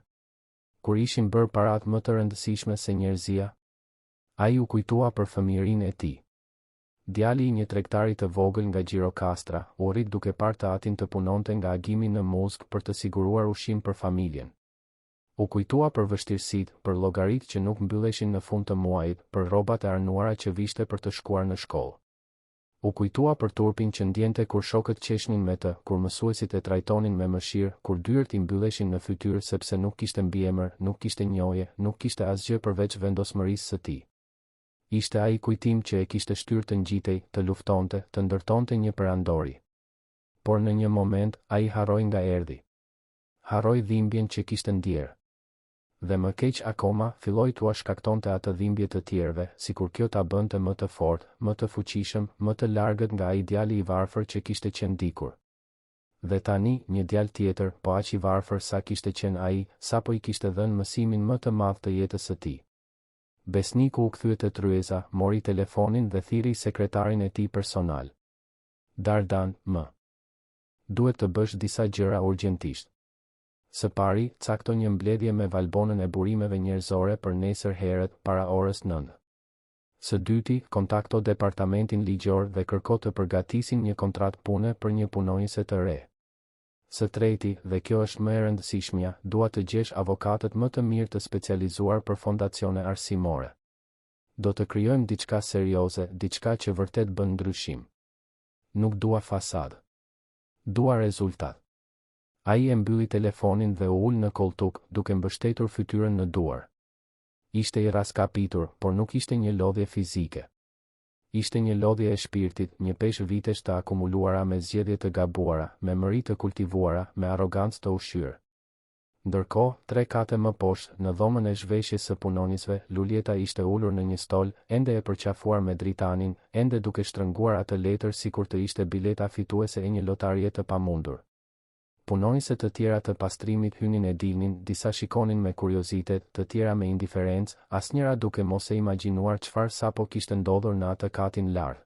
Kur ishin bërë paratë më të rëndësishme se njerëzia? Ai u kujtua për fëmijërinë e tij. Djali i një tregtari të vogël nga Gjirokastra, u rrit duke parë të atin të punonte nga agimi në muzg për të siguruar ushqim për familjen. U kujtua për vështirësitë, për llogaritë që nuk mbylleshin në fund të muajit, për rrobat e arnuara që vishte për të shkuar në shkollë. U kujtua për turpin që ndjente kur shokët qeshnin me të, kur mësuesit e trajtonin me mëshirë, kur dyert i mbylleshin në fytyrë sepse nuk kishte mbiemër, nuk kishte njohje, nuk kishte asgjë përveç vendosmërisë së tij. Ishte ai kujtim që e kishte shtyrë të ngjitej, të luftonte, të ndërtonte një perandori. Por në një moment, ai harroi nga erdhi. Harroi dhimbjen që kishte ndjerë. Dhe më keq akoma, filloi t'ua shkaktonte atë dhimbje të tjerëve, sikur kjo ta bënte më të fortë, më të fuqishëm, më të largët nga ai djali i varfër që kishte qenë dikur. Dhe tani, një djalë tjetër, po aq i varfër sa kishte qenë ai, sapo i kishte dhënë mësimin më të madh të jetës së tij. Besniku u kthye te tryeza, mori telefonin dhe thirri sekretarin e tij personal. Dardan, më duhet të bësh disa gjëra urgjentisht. Së pari, cakto një mbledhje me Valbonën e burimeve njerëzore për nesër herët, para orës 9. Së dyti, kontakto departamentin ligjor dhe kërko të përgatisin një kontratë pune për një punonjëse të re. Së treti, dhe kjo është më e rëndësishmja, dua të gjesh avokatët më të mirë të specializuar për fondacione arsimore. Do të krijojmë diçka serioze, diçka që vërtet bën ndryshim. Nuk dua fasadë. Dua rezultat. Ai e mbylli telefonin dhe u ul në kolltuk, duke mbështetur fytyrën në duar. Ishte i rraskapitur, por nuk ishte një lodhje fizike. Ishte një lodhje e shpirtit, një peshë vitesh të akumuluara me zgjedhje të gabuara, me mëri të kultivuara, me arrogancë të ushqyer. Ndërkohë, tre kate më poshtë, në dhomën e zhveshjes së punonjësve, Luljeta ishte ulur në një stol, ende e përqafuar me Dritanin, ende duke shtrënguar atë letër sikur të ishte bileta fituese e një lotarie të pamundur. Punonjëse të tjera të pastrimit hynin e dilnin, disa shikonin me kuriozitet, të tjera me indiferencë, asnjëra duke mos e imagjinuar çfarë sapo kishte ndodhur në atë katin lart.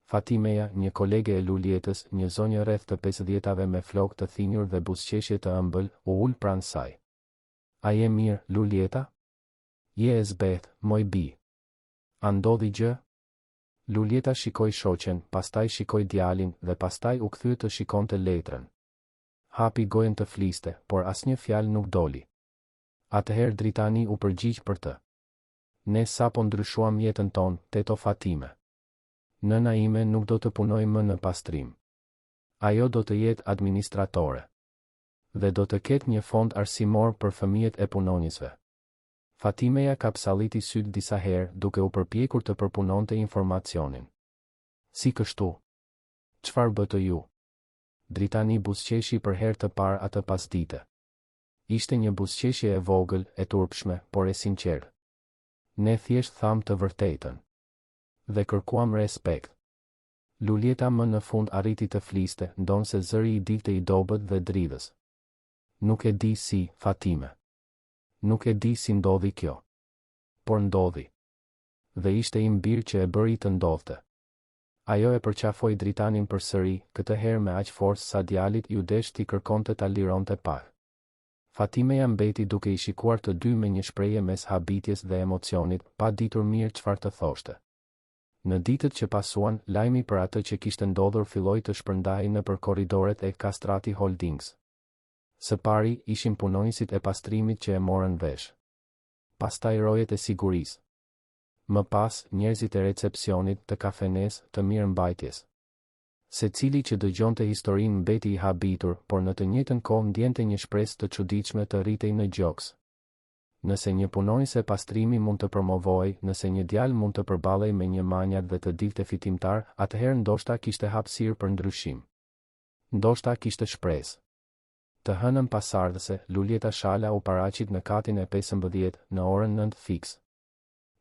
Fatimeja, një kolege e Luljetës, një zonjë rreth të pesëdhjetave me flokë të thinjur dhe buzëqeshje të ëmbël, u ul pranë saj. A je mirë, Luljeta? Je e zbehtë, moj bijë. A ndodhi gjë? Luljeta shikoi shoqen, pastaj shikoi djalin dhe pastaj u kthye të shikonte letrën. Hapi gojën të fliste, por asnjë fjalë nuk doli. Atëherë Dritani u përgjigj për të. Ne sapo ndryshuam jetën tonë, teto Fatime. Nëna ime nuk do të punojë më në pastrim. Ajo do të jetë administratore. Dhe do të ketë një fond arsimor për fëmijët e punonjësve. Fatimeja kapsalliti sytë disa herë, duke u përpjekur të përpunonte informacionin. Si kështu? Çfarë bëtë ju? Dritani buzëqeshi për herë të parë atë pasdite. Ishte një buzëqeshje e vogël, e turpshme, por e sinqertë. Ne thjesht thamë të vërtetën. Dhe kërkuam respekt. Luljeta më në fund arriti të fliste, ndonëse zëri i dilte i dobët dhe dridhës. Nuk e di si, Fatime. Nuk e di si ndodhi kjo. Por ndodhi. Dhe ishte im bir që e bëri të ndodhte. Ajo e përqafoi Dritanin përsëri, këtë herë me aq forcë sa djalit iu desh t'i kërkonte ta lironte pak. Fatimeja mbeti duke i shikuar të dy me një shprehje mes habitjes dhe emocionit, pa ditur mirë çfarë të thoshte. Në ditët që pasuan, lajmi për atë që kishte ndodhur filloi të shpërndahej nëpër korridoret e Kastrati Holdings. Së pari, ishin punonjësit e pastrimit që e morën vesh. Pastaj rojet e sigurisë. Më pas, njerëzit e recepsionit, të kafenesë, të mirëmbajtjes. Secili që dëgjonte historinë mbeti i habitur, por në të njëjtën kohë ndjente një shpresë të çuditshme të rritej në gjoks. Nëse një punonjëse pastrimi mund të promovohej, nëse një djalë mund të përballej me një manjat dhe të dilte fitimtar, atëherë ndoshta kishte hapësirë për ndryshim. Ndoshta kishte shpresë. Të hënën pasardhëse, Luljeta Shala u paraqit në katin e 15, në orën 9 fiks.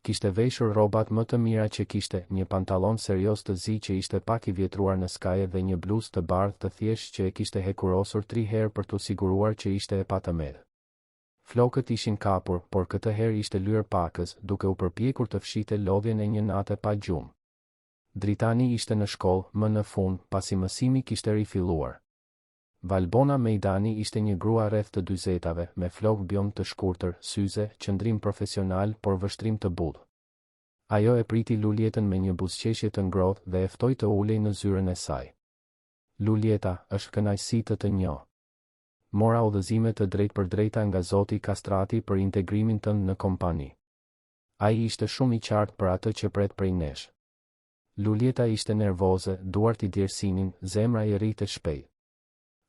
Kishte veshur rrobat më të mira që kishte, një pantallon serioz të zi që ishte pak i vjetruar në skaje dhe një bluzë të bardhë të thjeshtë që e kishte hekurosur tri herë për t'u siguruar që ishte e patëmetë. Flokët ishin kapur, por këtë herë ishte lyer pakëz, duke u përpjekur të fshihte lodhjen e një nate pa gjumë. Dritani ishte në shkollë, më në fund, pasi mësimi kishte rifilluar. Valbona Mejdani ishte një grua rreth të dyzetave, me flokë bjond të shkurtër, syze, qëndrim profesional, por vështrim të butë. Ajo e priti Luljetën me një buzëqeshje të ngrohtë dhe e ftoi të ulej në zyrën e saj. Luljeta, është kënaqësi të të njoh. Mora udhëzime të drejtpërdrejta nga zoti Kastrati për integrimin tënd në kompani. Ai ishte shumë i qartë për atë që pret prej nesh. Luljeta ishte nervoze, duart i djersinin, zemra i rrihte shpejt.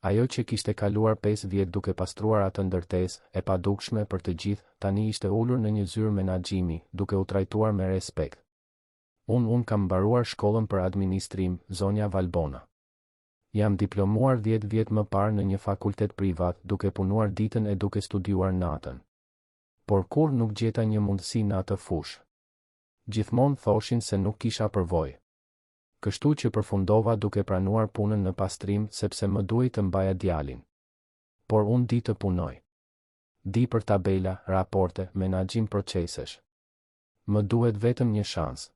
Ajo që kishte kaluar 5 vjet duke pastruar atë ndërtesë, e padukshme për të gjithë, tani ishte ulur në një zyrë menaxhimi, duke u trajtuar me respekt. Unë unë kam mbaruar shkollën për administrim, zonja Valbona. Jam diplomuar 10 vjet më parë në një fakultet privat, duke punuar ditën e duke studiuar natën. Por kurrë nuk gjeta një mundësi në atë fushë. Gjithmonë thoshin se nuk kisha përvojë. Kështu që përfundova duke pranuar punën në pastrim sepse më duhej të mbaja djalin. Por unë di të punoj. Di për tabela, raporte, menaxhim procesesh. Më duhet vetëm një shans.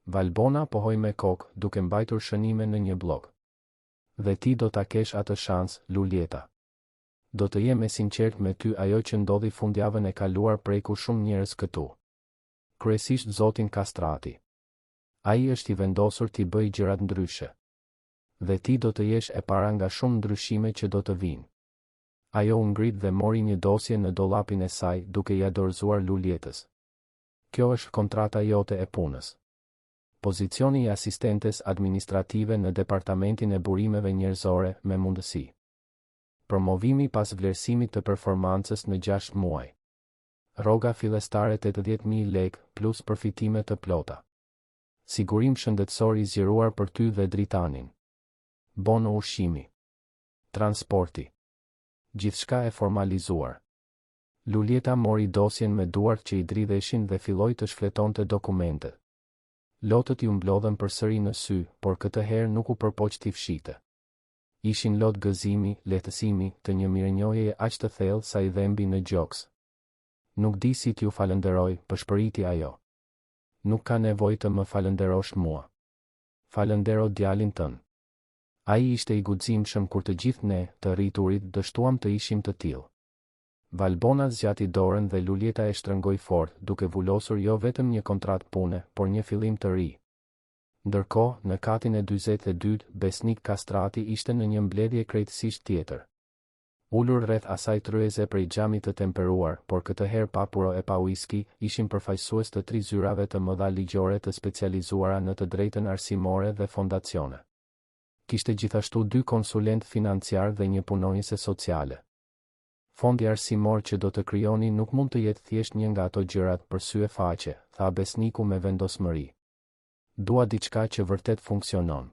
Valbona pohoi me kokë, duke mbajtur shënime në një bllok. Dhe ti do ta kesh atë shans, Luljeta. Do të jem e sinqertë me ty ajo që ndodhi fundjavën e kaluar preku shumë njerëz këtu. Kryesisht zotin Kastrati. Ai është i vendosur t'i bëjë gjërat ndryshe. Dhe ti do të jesh e para nga shumë ndryshime që do të vijnë. Ajo u ngrit dhe mori një dosje në dollapin e saj, duke ia dorëzuar Luljetës. Kjo është kontrata jote e punës. Pozicioni i asistentes administrative në Departamentin e Burimeve Njerëzore, me mundësi. Promovimi pas vlerësimit të performancës në 6 muaj. Rroga fillestare 80.000 lekë, plus përfitime të plota. Sigurim shëndetësor i zgjeruar për ty dhe Dritanin. Bono ushqimi. Transporti. Gjithçka e formalizuar. Luljeta mori dosjen me duart që i dridheshin dhe filloi të shfletonte dokumentet. Lotët iu mblodhën përsëri në sy, por këtë herë nuk u përpoq t'i fshihte. Ishin lot gëzimi, lehtësimi, të një mirënjohjeje aq të thellë sa i dhembi në gjoks. Nuk di si t'ju falënderoj, pëshpëriti ajo. Nuk ka nevojë të më falënderosh mua. Falëndero djalin tënd. Ai ishte i guximshëm kur të gjithë ne, të rriturit, dështuam të ishim të tillë. Valbona zgjati dorën dhe Luljeta e shtrëngoi fort, duke vulosur jo vetëm një kontratë pune, por një fillim të ri. Ndërkohë, në katin e 42, Besnik Kastrati ishte në një mbledhje krejtësisht tjetër. Ulur rreth asaj tryeze prej xhami të temperuar, por këtë herë pa puro e pa uiski, ishin përfaqësues të tri zyrave të mëdha ligjore të specializuara në të drejtën arsimore dhe fondacione. Kishte gjithashtu dy konsulentë financiarë dhe një punonjëse sociale. Fondi arsimor që do të krijoni nuk mund të jetë thjesht një nga ato gjërat për sy e faqe, tha Besniku me vendosmëri. Dua diçka që vërtet funksionon.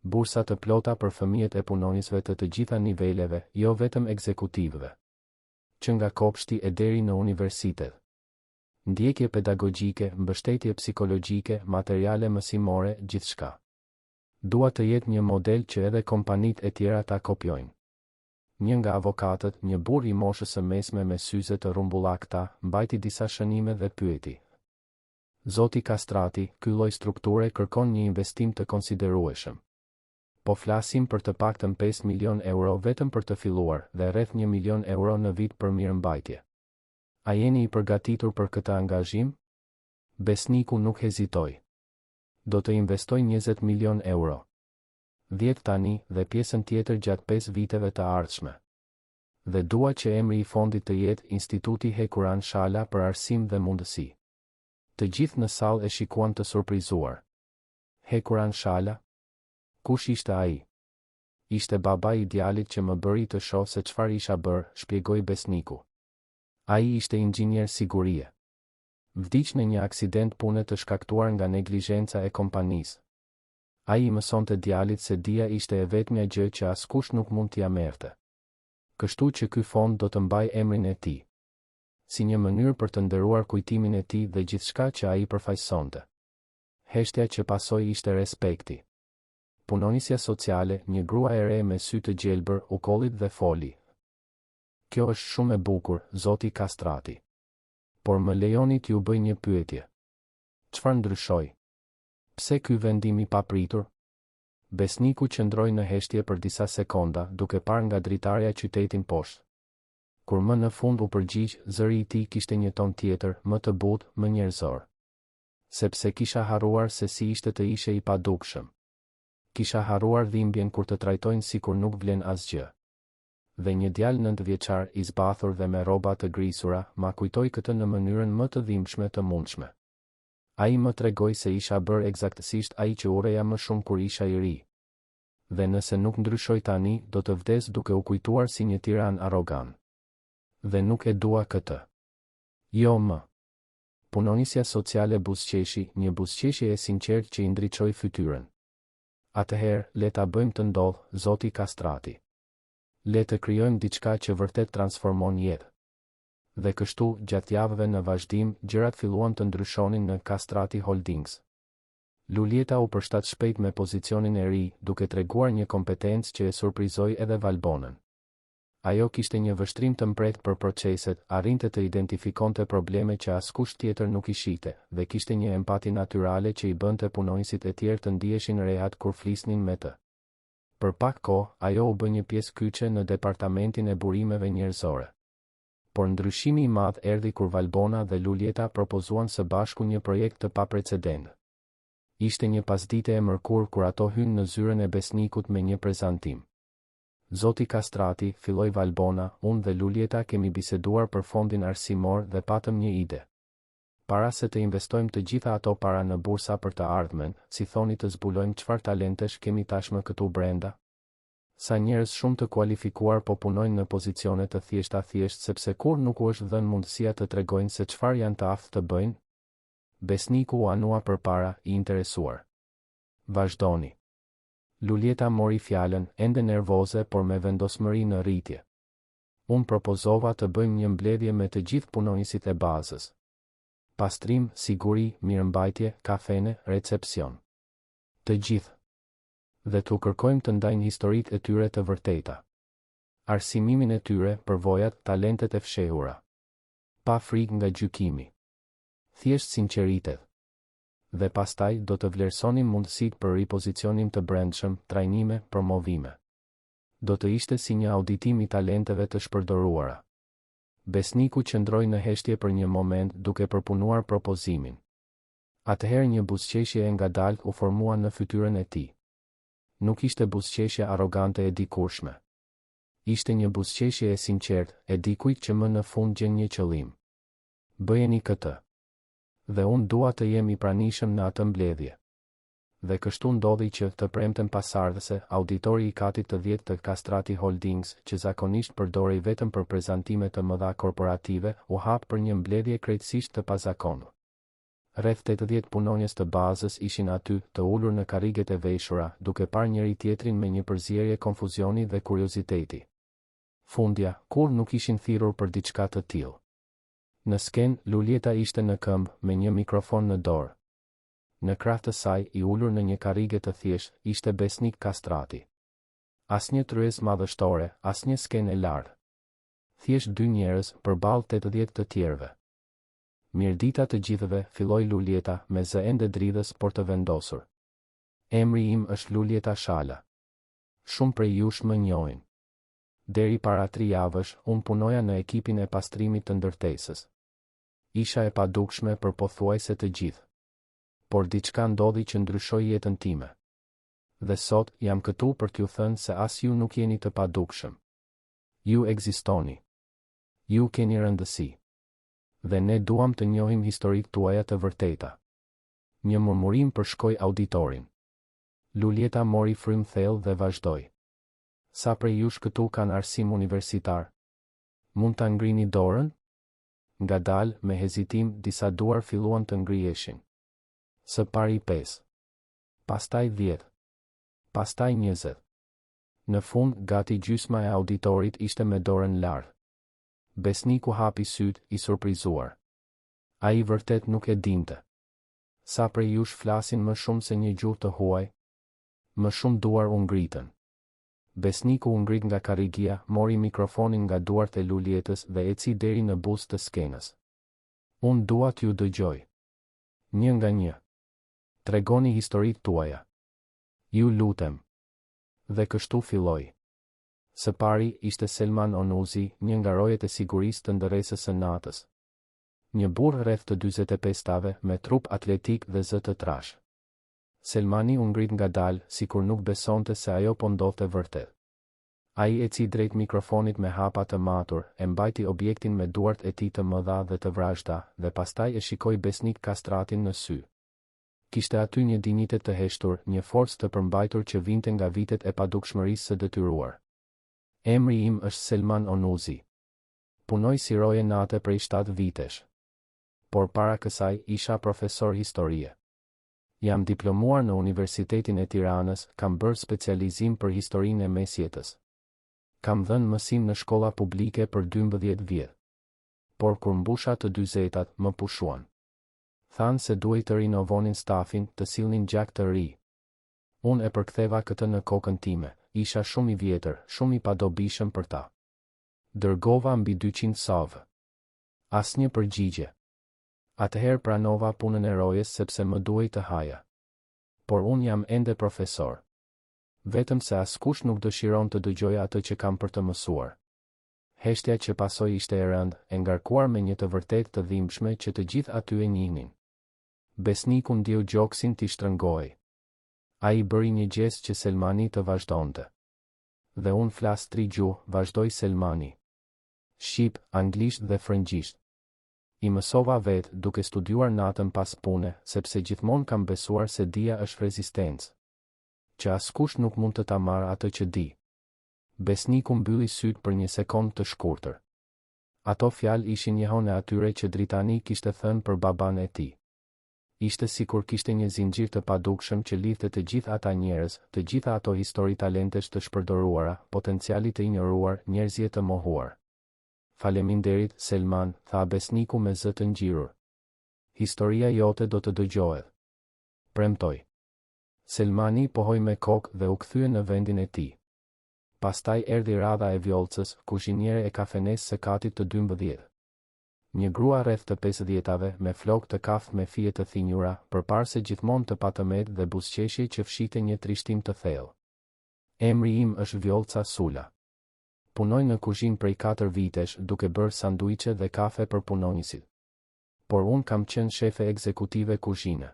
Bursa të plota për fëmijët e punonjësve të të gjitha niveleve, jo vetëm ekzekutivëve. Që nga kopshti e deri në universitet. Ndjekje pedagogjike, mbështetje psikologjike, materiale mësimore, gjithçka. Dua të jetë një model që edhe kompanitë e tjera ta kopjojnë. Një nga avokatët, një burrë i moshës së mesme me syze të rrumbullakëta, mbajti disa shënime dhe pyeti. Zoti Kastrati, ky lloj strukture kërkon një investim të konsiderueshëm. Po flasim për të paktën 5 milionë euro vetëm për të filluar dhe rreth 1 milion euro në vit për mirëmbajtje. A jeni i përgatitur për këtë angazhim? Besniku nuk hezitoi. Do të investoj 20 milionë euro. 10 tani dhe pjesën tjetër gjatë 5 viteve të ardhshme. Dhe dua që emri i fondit të jetë Instituti Hekuran Shala për Arsim dhe Mundësi. Të gjithë në sallë e shikuan të surprizuar. Hekuran Shala? Kush ishte ai? Ishte babai i djalit që më bëri të shoh se çfarë isha bërë, shpjegoi Besniku. Ai ishte inxhinier sigurie. Vdiq në një aksident pune të shkaktuar nga neglizhenca e kompanisë. Ai i mësonte djalit se dija ishte e vetmja gjë që askush nuk mund t'ia merrte. Kështu që ky fond do të mbajë emrin e tij. Si një mënyrë për të nderuar kujtimin e tij dhe gjithçka që ai përfaqësonte. Heshtja që pasoi ishte respekti. Punonjësja sociale, një grua e re me sy të gjelbër, u kollit dhe foli. Kjo është shumë e bukur, zoti Kastrati. Por më lejoni t'ju bëj një pyetje. Çfarë ndryshoi? Pse ky vendim i papritur? Besniku qëndroi në heshtje për disa sekonda, duke parë nga dritarja qytetin poshtë. Kur më në fund u përgjigj, zëri i tij kishte një ton tjetër, më të butë, më njerëzor. Sepse kisha harruar se si ishte të ishe i padukshëm. Kisha harruar dhimbjen kur të trajtojnë sikur nuk vlen asgjë. Dhe një djalë nëntëvjeçar, i zbathur dhe me rroba të grisura, ma kujtoi këtë në mënyrën më të dhimbshme të mundshme. Ai më tregoi se isha bërë ekzaktësisht ai që urreja më shumë kur isha i ri. Dhe nëse nuk ndryshoj tani, do të vdes duke u kujtuar si një tiran arrogant. Dhe nuk e dua këtë. Jo më. Punonjësja sociale buzëqeshi, një buzëqeshje e sinqertë që i ndriçoi fytyrën. Atëherë, le ta bëjmë të ndodhë, zoti Kastrati. Le të krijojmë diçka që vërtet transformon jetë. Dhe kështu, gjatë javëve në vazhdim, gjërat filluan të ndryshonin në Kastrati Holdings. Luljeta u përshtat shpejt me pozicionin e ri, duke treguar një kompetencë që e surprizoi edhe Valbonën. Ajo kishte një vështrim të mprehtë për proceset, arrinte të identifikonte probleme që askush tjetër nuk i shihte, dhe kishte një empati natyrale që i bënte punonjësit e tjerë të ndiheshin rehat kur flisnin me të. Për pak kohë, ajo u bë një pjesë kyçe në departamentin e burimeve njerëzore. Por ndryshimi i madh erdhi kur Valbona dhe Luljeta propozuan së bashku një projekt të paprecedentë. Ishte një pasdite e mërkurë kur ato hynë në zyrën e Besnikut me një prezantim. Zoti Kastrati, filloi Valbona, unë dhe Luljeta kemi biseduar për fondin arsimor dhe patëm një ide. Para se të investojmë të gjitha ato para në bursa për të ardhmen, si thoni të zbulojmë çfarë talentesh kemi tashmë këtu brenda? Sa njerëz shumë të kualifikuar po punojnë në pozicione të thjeshta thjesht sepse kurrë nuk u është dhënë mundësia të tregojnë se çfarë janë të aftë të bëjnë? Besniku u anua përpara, i interesuar. Vazhdoni. Luljeta mori fjalën, ende nervoze por me vendosmëri në rritje. Unë propozova të bëjmë një mbledhje me të gjithë punonjësit e bazës. Pastrim, siguri, mirëmbajtje, kafene, recepsion. Të gjithë. Dhe t'u kërkojmë të ndajnë historitë e tyre të vërteta. Arsimimin e tyre, përvojat, talentet e fshehura. Pa frikë nga gjykimi. Thjesht sinqeritet. Dhe pastaj, do të vlerësonim mundësitë për ripozicionim të brendshëm, trajnime, promovime. Do të ishte si një auditim i talenteve të shpërdoruara. Besniku qëndroi në heshtje për një moment duke përpunuar propozimin. Atëherë një buzëqeshje e ngadaltë u formua në fytyrën e tij. Nuk ishte buzëqeshja arrogante e dikurshme. Ishte një buzëqeshje e sinqertë, e dikujt që më në fund gjen një qëllim. Bëjeni këtë. Dhe unë dua të jem i pranishëm në atë mbledhje. Dhe kështu ndodhi që, të premten pasardhëse, auditori i katit të dhjetë të Kastrati Holdings, që zakonisht përdorej vetëm për prezantime të mëdha korporative, u hap për një mbledhje krejtësisht të pazakontë. Rreth 80 punonjës të bazës ishin aty, të ulur në karriget e veshura, duke parë njëri-tjetrin me një përzierje konfuzioni dhe kurioziteti. Fundja, kurrë nuk ishin thirrur për diçka të tillë. Në skenë, Luljeta ishte në këmbë, me një mikrofon në dorë. Në krah të saj, i ulur në një karrige të thjeshtë, ishte Besnik Kastrati. Asnjë tryezë madhështore, asnjë skenë e lartë. Thjesht dy njerëz, përballë 80 të tjerëve. Mirëdita të gjithëve, filloi Luljeta, me zë ende dridhës por të vendosur. Emri im është Luljeta Shala. Shumë prej jush më njohin. Deri para tri javësh, unë punoja në ekipin e pastrimit të ndërtesës. Isha e padukshme për pothuajse të gjithë. Por diçka ndodhi që ndryshoi jetën time. Dhe sot, jam këtu për t'ju thënë se as ju nuk jeni të padukshëm. Ju ekzistoni. Ju keni rëndësi. Dhe ne duam të njohim historitë tuaja të vërteta. Një murmurim përshkoi auditorin. Luljeta mori frymë thellë dhe vazhdoi. Sa prej jush këtu kanë arsim universitar? Mund ta ngrini dorën? Ngadalë, me hezitim, disa duar filluan të ngriheshin. Së pari pesë. Pastaj 10. Pastaj 20. Në fund, gati gjysma e auditorit ishte me dorën lart. Besniku hapi sytë, i surprizuar. Ai vërtet nuk e dinte. Sa prej jush flasin më shumë se një gjuhë të huaj? Më shumë duar u ngritën. Besniku u ngrit nga karrigia, mori mikrofonin nga duart e Luljetës dhe eci deri në buzë të skenës. Unë dua t'ju dëgjoj. Një nga një. Tregoni historitë tuaja. Ju lutem. Dhe kështu filloi. Së pari, ishte Selman Onuzi, një nga rojet e sigurisë të ndërresës së natës. Një burrë rreth të 45-tave, me trup atletik dhe zë të trashë. Selmani u ngrit ngadalë, sikur nuk besonte se ajo po ndodhte vërtet. Ai eci drejt mikrofonit me hapa të matur, e mbajti objektin me duart e tij të mëdha dhe të vrazhda, dhe pastaj e shikoi Besnik Kastratin në sy. Kishte aty një dinjitet të heshtur, një forcë të përmbajtur që vinte nga vitet e padukshmërisë së detyruar. Emri im është Selman Onuzi. Punoj si roje nate prej 7 vitesh. Por para kësaj, isha profesor historie. Jam diplomuar në Universitetin e Tiranës, kam bërë specializim për historinë e mesjetës. Kam dhënë mësim në shkolla publike për 12 vjet. Por kur mbusha të dyzetat, më pushuan. Thanë se duhej të rinovonin stafin, të sillnin gjak të ri. Unë e përktheva këtë në kokën time, isha shumë i vjetër, shumë i padobishëm për ta. Dërgova mbi 200 CV. Asnjë përgjigje. Atëherë pranova punën e rojes sepse më duhej të haja. Por unë jam ende profesor. Vetëm se askush nuk dëshiron të dëgjojë atë që kam për të mësuar. Heshtja që pasoi ishte e rëndë, e ngarkuar me një të vërtetë të dhimbshme që të gjithë aty e njihnin. Besniku ndjeu gjoksin t'i shtrëngohej. Ai bëri një gjest që Selmani të vazhdonte. Dhe unë flas tri gjuhë, vazhdoi Selmani. Shqip, anglisht dhe frëngjisht. I mësova vetë, duke studiuar natën pas pune, sepse gjithmonë kam besuar se dija është rezistencë. Që askush nuk mund të ta marrë atë që di. Besniku mbylli sytë për një sekondë të shkurtër. Ato fjalë ishin jehonë e atyre që Dritani kishte thënë për babanë e tij. Ishte sikur kishte një zinxhir të padukshëm që lidhte të gjithë ata njerëz, të gjitha ato histori talentesh të shpërdoruara, potenciali të injoruar, njerëzie të mohuar. Faleminderit, Selman, tha Besniku me zë të ngjirur. Historia jote do të dëgjohet. Premtoj. Selmani pohoi me kokë dhe u kthye në vendin e tij. Pastaj erdhi radha e Vjollcës, kuzhiniere e kafenesë së katit të 12. Një grua rreth të pesëdhjetave, me flokë të kaftë me fije të thinjura, përparëse gjithmonë të patëmetë dhe buzëqeshje që fshihte një trishtim të thellë. Emri im është Vjollca Sula. Punoj në kuzhinë prej 4 vitesh, duke bërë sanduiçe dhe kafe për punonjësit. Por unë kam qenë shefe ekzekutive kuzhine.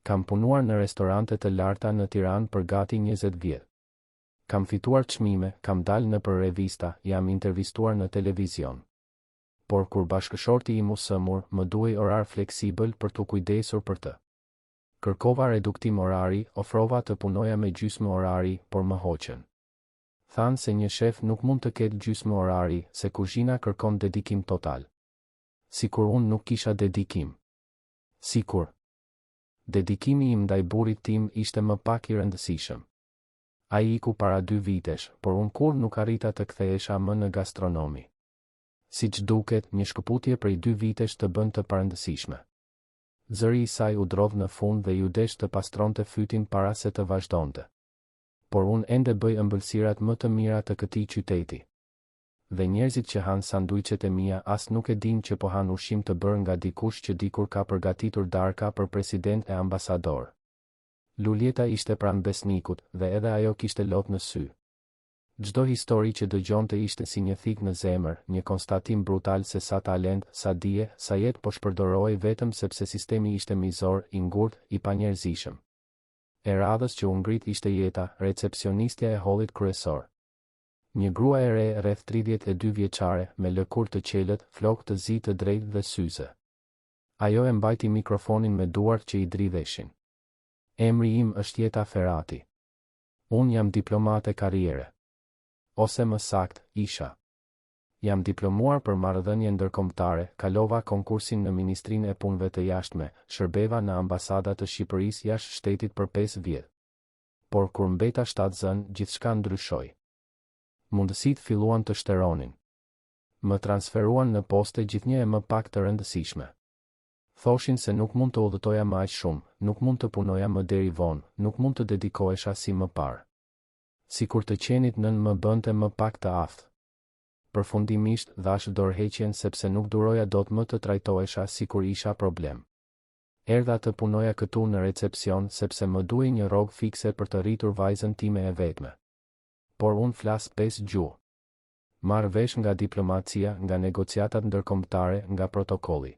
Kam punuar në restorante të larta në Tiranë për gati 20 vjet. Kam fituar çmime, kam dalë nëpër revista, jam intervistuar në televizion. Por kur bashkëshorti im u sëmur, më duhej orar fleksibël për t'u kujdesur për të. Kërkova reduktim orari, ofrova të punoja me gjysmë orari, por më hoqën. Thanë se një shef nuk mund të ketë gjysmë orari, se kuzhina kërkon dedikim total. Sikur unë nuk kisha dedikim. Sikur. Dedikimi im ndaj burrit tim ishte më pak i rëndësishëm. Ai iku para dy vitesh, por unë kurrë nuk arrita të kthehesha më në gastronomi. Siç duket, një shkëputje prej dy vitesh të bën të parëndësishme. Zëri i saj u drodh në fund dhe iu desh të pastronte fytin para se të vazhdonte. Por unë ende bëj ëmbëlsirat më të mira të këtij qyteti. Dhe njerëzit që hanë sanduiçet e mia as nuk e dinë që po hanë ushqim të bërë nga dikush që dikur ka përgatitur darka për presidentë e ambasadorë. Luljeta ishte pranë Besnikut, dhe edhe ajo kishte lot në sy. Çdo histori që dëgjonte ishte si një thikë në zemër, një konstatim brutal se sa talent, sa dije, sa jetë po shpërdorohej vetëm sepse sistemi ishte mizor, i ngurtë, i panjerëzishëm. E radhës që u ngrit ishte Jeta, recepsionistja e hollit kryesor. Një grua e re rreth 32 vjeçare, me lëkurë të qelët, flokë të zi të drejtë dhe syze. Ajo e mbajti mikrofonin me duart që i dridheshin. Emri im është Jeta Ferati. Unë jam diplomate karriere. Ose më saktë, isha. Jam diplomuar për marrëdhënie ndërkombëtare, kalova konkursin në Ministrinë e Punëve të Jashtme, shërbeva në ambasada të Shqipërisë jashtë shtetit për 5 vjet. Por kur mbeta shtatzënë, gjithçka ndryshoi. Mundësitë filluan të shteronin. Më transferuan në poste gjithnjë e më pak të rëndësishme. Thoshin se nuk mund të udhëtoja më aq shumë, nuk mund të punoja më deri vonë, nuk mund të dedikohesha si më parë. Sikur të qenit nënë më bënte më pak të aftë. Përfundimisht, dhashë dorëheqjen sepse nuk duroja dot më të trajtohesha sikur isha problem. Erdha të punoja këtu në recepsion sepse më duhej një rrogë fikse për të rritur vajzën time e vetme. Por unë flas pesë gjuhë. Marr vesh nga diplomacia, nga negociatat ndërkombëtare, nga protokolli.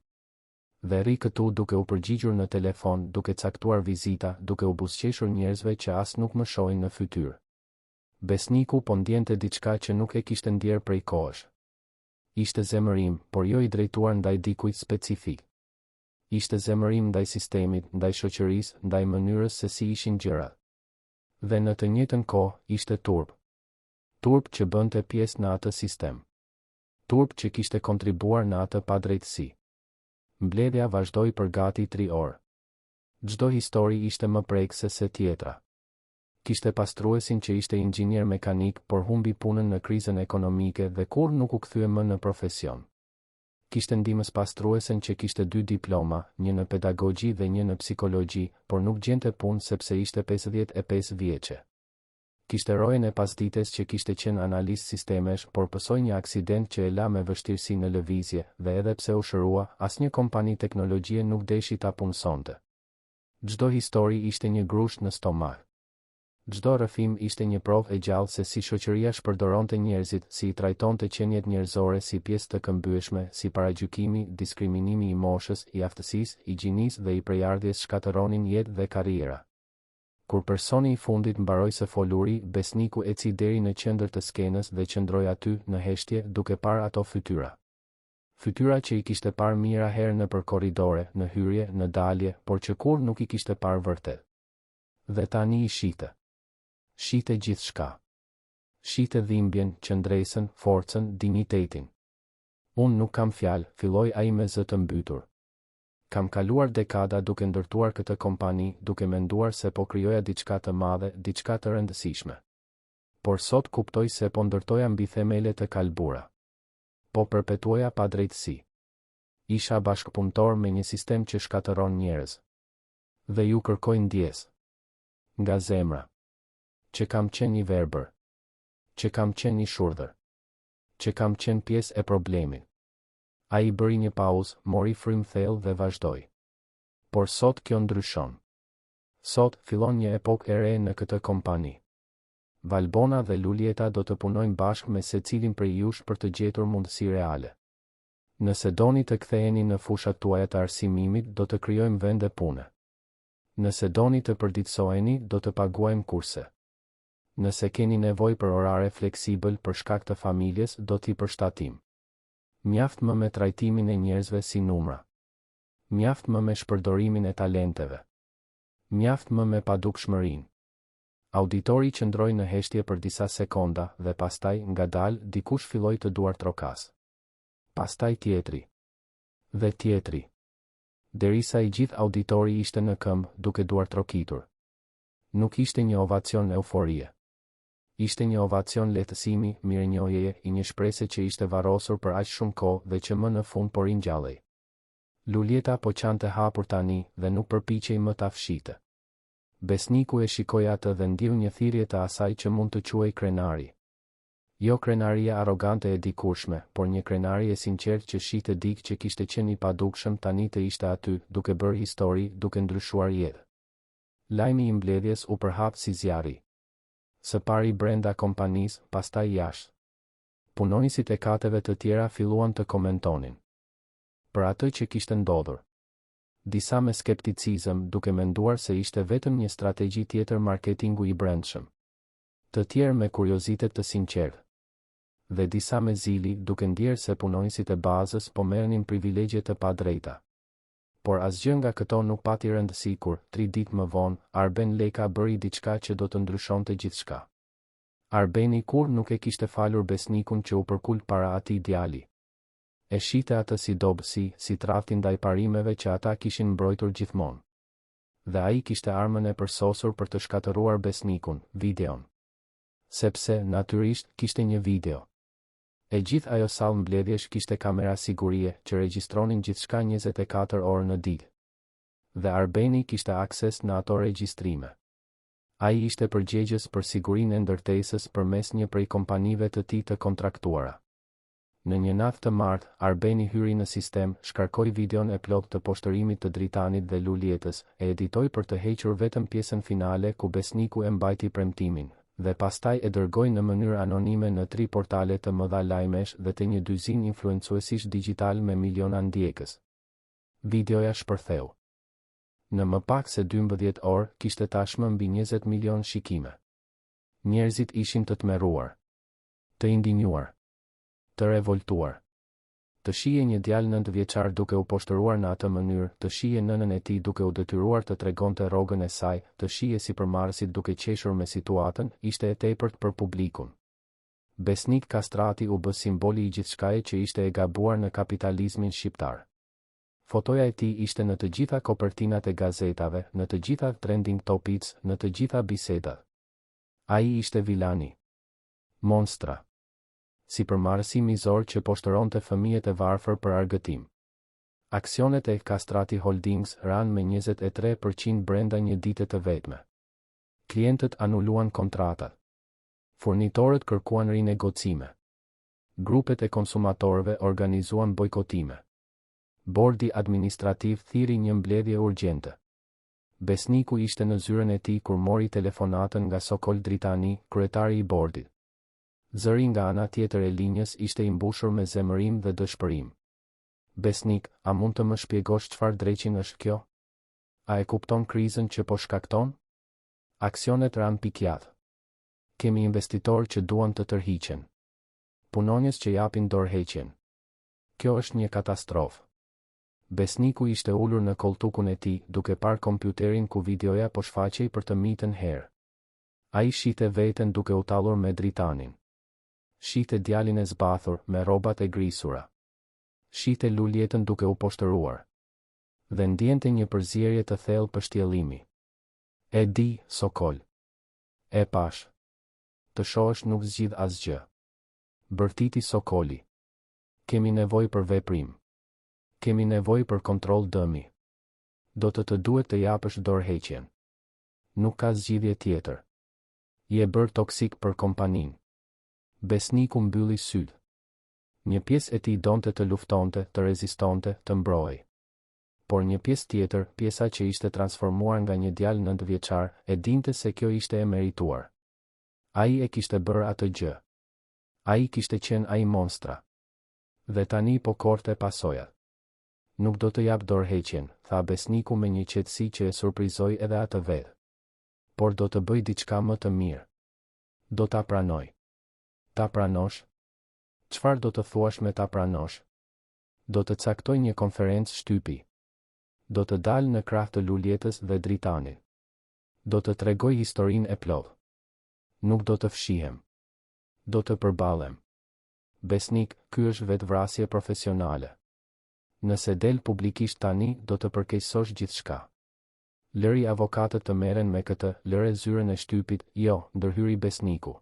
Dhe rri këtu duke u përgjigjur në telefon, duke caktuar vizita, duke u buzëqeshur njerëzve që as nuk më shohin në fytyrë. Besniku po ndjente diçka që nuk e kishte ndjerë prej kohësh. Ishte zemërim, por jo i drejtuar ndaj dikujt specifik. Ishte zemërim ndaj sistemit, ndaj shoqërisë, ndaj mënyrës se si ishin gjërat. Dhe në të njëjtën kohë, ishte turp. Turp që bënte pjesë në atë sistem. Turp që kishte kontribuar në atë padrejtësi. Mbledhja vazhdoi për gati tri orë. Çdo histori ishte më prekëse se tjetra. Kishte pastruesin që ishte inxhinier mekanik por humbi punën në krizën ekonomike dhe kurrë nuk u kthye më në profesion. Kishte ndihmëspastruesen që kishte dy diploma, një në pedagogji dhe një në psikologji, por nuk gjente punë sepse ishte 55 vjeçe. Kishte rojen e pasdites që kishte qenë analist sistemesh, por pësoi një aksident që e la me vështirësi në lëvizje, dhe edhe pse u shërua, asnjë kompani teknologjie nuk deshi ta punësonte. Çdo histori ishte një grusht në stomak. Çdo rrëfim ishte një provë e gjallë se si shoqëria shpërdoronte njerëzit, si i trajtonte qeniet njerëzore si pjesë të këmbyeshme, si paragjykimi, diskriminimi i moshës, i aftësisë, i gjinisë dhe i prejardhjes shkatërronin jetë dhe karriera. Kur personi i fundit mbaroi së foluri, Besniku eci deri në qendër të skenës dhe qëndroi aty, në heshtje, duke parë ato fytyra. Fytyra që i kishte parë mijëra herë nëpër korridore, në hyrje, në dalje, por që kurrë nuk i kishte parë vërtet. Dhe tani i shihte. Shihte gjithçka. Shihte dhimbjen, qëndresën, forcën, dinjitetin. Unë nuk kam fjalë, filloi ai me zë të mbytur. Kam kaluar dekada duke ndërtuar këtë kompani, duke menduar se po krijoja diçka të madhe, diçka të rëndësishme. Por sot kuptoj se po ndërtoja mbi themele të kalbura. Po perpetuoja padrejtësi. Isha bashkëpunëtor me një sistem që shkatërron njerëz. Dhe ju kërkoj ndjesë. Nga zemra. Që kam qenë i verbër. Që kam qenë i shurdhër. Që kam qenë pjesë e problemit. Ai bëri një pauzë, mori frymë thellë dhe vazhdoi. Por sot kjo ndryshon. Sot, fillon një epokë e re në këtë kompani. Valbona dhe Luljeta do të punojnë bashkë me secilin prej jush për të gjetur mundësi reale. Nëse doni të ktheheni në fushat tuaja të arsimimit, do të krijojmë vende pune. Nëse doni të përditësoheni, do të paguajmë kurse. Nëse keni nevojë për orare fleksibël për shkak të familjes, do t'i përshtatim. Mjaft më me trajtimin e njerëzve si numra. Mjaft më me shpërdorimin e talenteve. Mjaft më me padukshmërinë. Auditori qëndroi në heshtje për disa sekonda dhe pastaj, ngadalë, dikush filloi të duartrokasë. Pastaj tjetri. Dhe tjetri. Derisa i gjithë auditori ishte në këmbë, duke duartrokitur. Nuk ishte një ovacion euforie. Ishte një ovacion lehtësimi, mirënjohjeje, i një shprese që ishte varrosur për aq shumë kohë dhe që më në fund po ringjallej. Luljeta po qante hapur tani dhe nuk përpiqej më ta fshihte. Besniku e shikoi atë dhe ndjeu një thirrje të asaj që mund të quhej krenari. Jo krenaria arrogante e dikurshme, por një krenari e sinqertë që shihte dikë që kishte qenë i padukshëm tani të ishte aty, duke bërë histori, duke ndryshuar jetë. Lajmi i mbledhjes u përhap si zjarri. Së pari brenda kompanisë, pastaj jashtë. Punonjësit e kateve të tjera filluan të komentonin. Për atë që kishte ndodhur. Disa me skepticizëm, duke menduar se ishte vetëm një strategji tjetër marketingu i brendshëm. Të tjerë me kuriozitet të sinqertë. Dhe disa me zili, duke ndjerë se punonjësit e bazës po merrnin privilegje të padrejta. Por asgjë nga këto nuk pati rëndësi kur, tri ditë më vonë, Arben Leka bëri diçka që do të ndryshonte gjithçka. Arbeni kurrë nuk e kishte falur Besnikun që u përkul para atij djali. E shihte atë si dobësi, si tradhti ndaj parimeve që ata kishin mbrojtur gjithmonë. Dhe ai kishte armën e përsosur për të shkatërruar Besnikun, videon. Sepse, natyrisht, kishte një video. E gjithë ajo sallë mbledhjesh kishte kamera sigurie, që regjistronin gjithçka 24 orë në ditë. Dhe Arbeni kishte akses në ato regjistrime. Ai ishte përgjegjës për sigurinë e ndërtesës përmes një prej kompanive të tij të kontraktuara. Në një natë të martë, Arbeni hyri në sistem, shkarkoi videon e plotë të poshtërimit të Dritanit dhe Luljetës, e editoi për të hequr vetëm pjesën finale ku Besniku e mbajti premtimin, dhe pastaj e dërgoi në mënyrë anonime në tri portale të mëdha lajmesh dhe te një dyzinë influencuesish digjitalë me miliona ndjekës. Videoja shpërtheu. Në më pak se 12 orë, kishte tashmë mbi 20 milionë shikime. Njerëzit ishin të tmerruar. Të indinjuar. Të revoltuar. Të shihje një djalë nëntëvjeçar duke u poshtëruar në atë mënyrë, të shihje nënën e tij duke u detyruar të tregonte rrogën e saj, të shihje sipërmarrësit duke qeshur me situatën, ishte e tepërt për publikun. Besnik Kastrati u bë simboli i gjithçkaje që ishte e gabuar në kapitalizmin shqiptar. Fotoja e tij ishte në të gjitha kopertinat e gazetave, në të gjitha trending topics, në të gjitha bisedat. Ai ishte vilani. Monstra. Sipërmarrësi mizor që poshtëronte fëmijët e varfër për argëtim. Aksionet e Kastrati Holdings ranë me 23 për qind brenda një dite të vetme. Klientët anuluan kontratat. Furnitorët kërkuan rinegocime. Grupet e konsumatorëve organizuan bojkotime. Bordi administrativ thirri një mbledhje urgjente. Besniku ishte në zyrën e tij kur mori telefonatën nga Sokol Dritani, kryetari i bordit. Zëri nga ana tjetër e linjës ishte i mbushur me zemërim dhe dëshpërim. Besnik, a mund të më shpjegosh çfarë dreqin është kjo? A e kupton krizën që po shkakton? Aksionet ranë pikiatë. Kemi investitorë që duan të tërhiqen. Punonjës që japin dorëheqjen. Kjo është një katastrofë. Besniku ishte ulur në kolltukun e tij, duke parë kompjuterin ku videoja po shfaqej për të mijtën herë. Ai shihte veten duke u tallur me Dritanin. Shihte djalin e zbathur, me rrobat e grisura. Shihte Luljetën duke u poshtëruar. Dhe ndiente një përzierje të thellë pështjellimi. E di, Sokol. E pashë. Të shohësh nuk zgjidh asgjë. Bërtiti Sokoli. Kemi nevojë për veprim. Kemi nevojë për kontroll dëmi. Do të të duhet të japësh dorëheqjen. Nuk ka zgjidhje tjetër. Je bërë toksik për kompaninë. Besniku mbylli sytë. Një pjesë e tij donte të luftonte, të rezistonte, të mbrohej. Por një pjesë tjetër, pjesa që ishte transformuar nga një djalë nëntëvjeçar, e dinte se kjo ishte e merituar. Ai e kishte bërë atë gjë. Ai kishte qenë ai monstra. Dhe tani po korrte pasojat. Nuk do të jap dorëheqjen, tha Besniku me një qetësi që e surprizoi edhe atë vetë. Por do të bëj diçka më të mirë. Do ta pranoj. Ta pranosh? Çfarë do të thuash me ta pranosh? Do të caktoj një konferencë shtypi. Do të dal në krah të Luljetës dhe Dritanit. Do të tregoj historinë e plotë. Nuk do të fshihem. Do të përballem. Besnik, ky është vetëvrasje profesionale. Nëse del publikisht tani, do të përkeqësosh gjithçka. Lëri avokatët të merren me këtë, lëre zyrën e shtypit, jo, ndërhyri Besniku.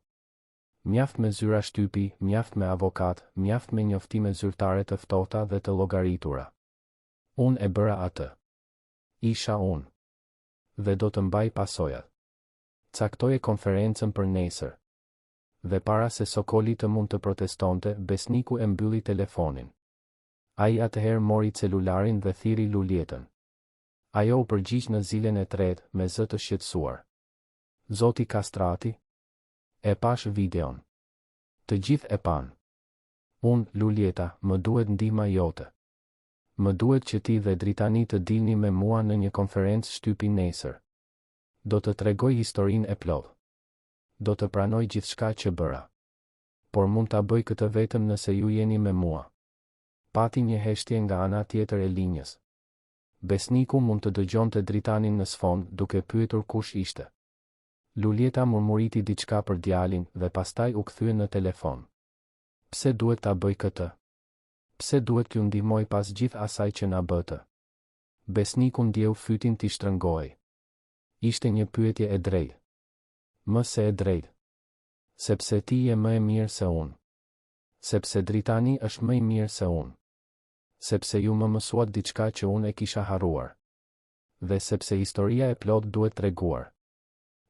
Mjaft me zyra shtypi, mjaft me avokatë, mjaft me njoftime zyrtare të ftohta dhe të llogaritura. Unë e bëra atë. Isha unë. Dhe do të mbaj pasojat. Caktoje konferencën për nesër. Dhe para se Sokoli të mund të protestonte, Besniku e mbylli telefonin. Ai atëherë mori celularin dhe thirri Luljetën. Ajo u përgjigj në zilen e tretë, me zë të shqetësuar. Zoti Kastrati? E pashë videon. Të gjithë e panë. Unë, Luljeta, më duhet ndihma jote. Më duhet që ti dhe Dritani të dilni me mua në një konferencë shtypi nesër. Do të tregoj historinë e plotë. Do të pranoj gjithçka që bëra. Por mund ta bëj këtë vetëm nëse ju jeni me mua. Pati një heshtje nga ana tjetër e linjës. Besniku mund të dëgjonte Dritanin në sfond, duke pyetur kush ishte. Luljeta murmuriti diçka për djalin dhe pastaj u kthye në telefon. Pse duhet ta bëj këtë? Pse duhet t'ju ndihmoj pas gjithë asaj që na bëtë? Besniku ndjeu fytin t'i shtrëngohej. Ishte një pyetje e drejtë. Më se e drejtë. Sepse ti je më e mirë se unë. Sepse Dritani është më i mirë se unë. Sepse ju më mësuat diçka që unë e kisha harruar. Dhe sepse historia e plotë duhet treguar.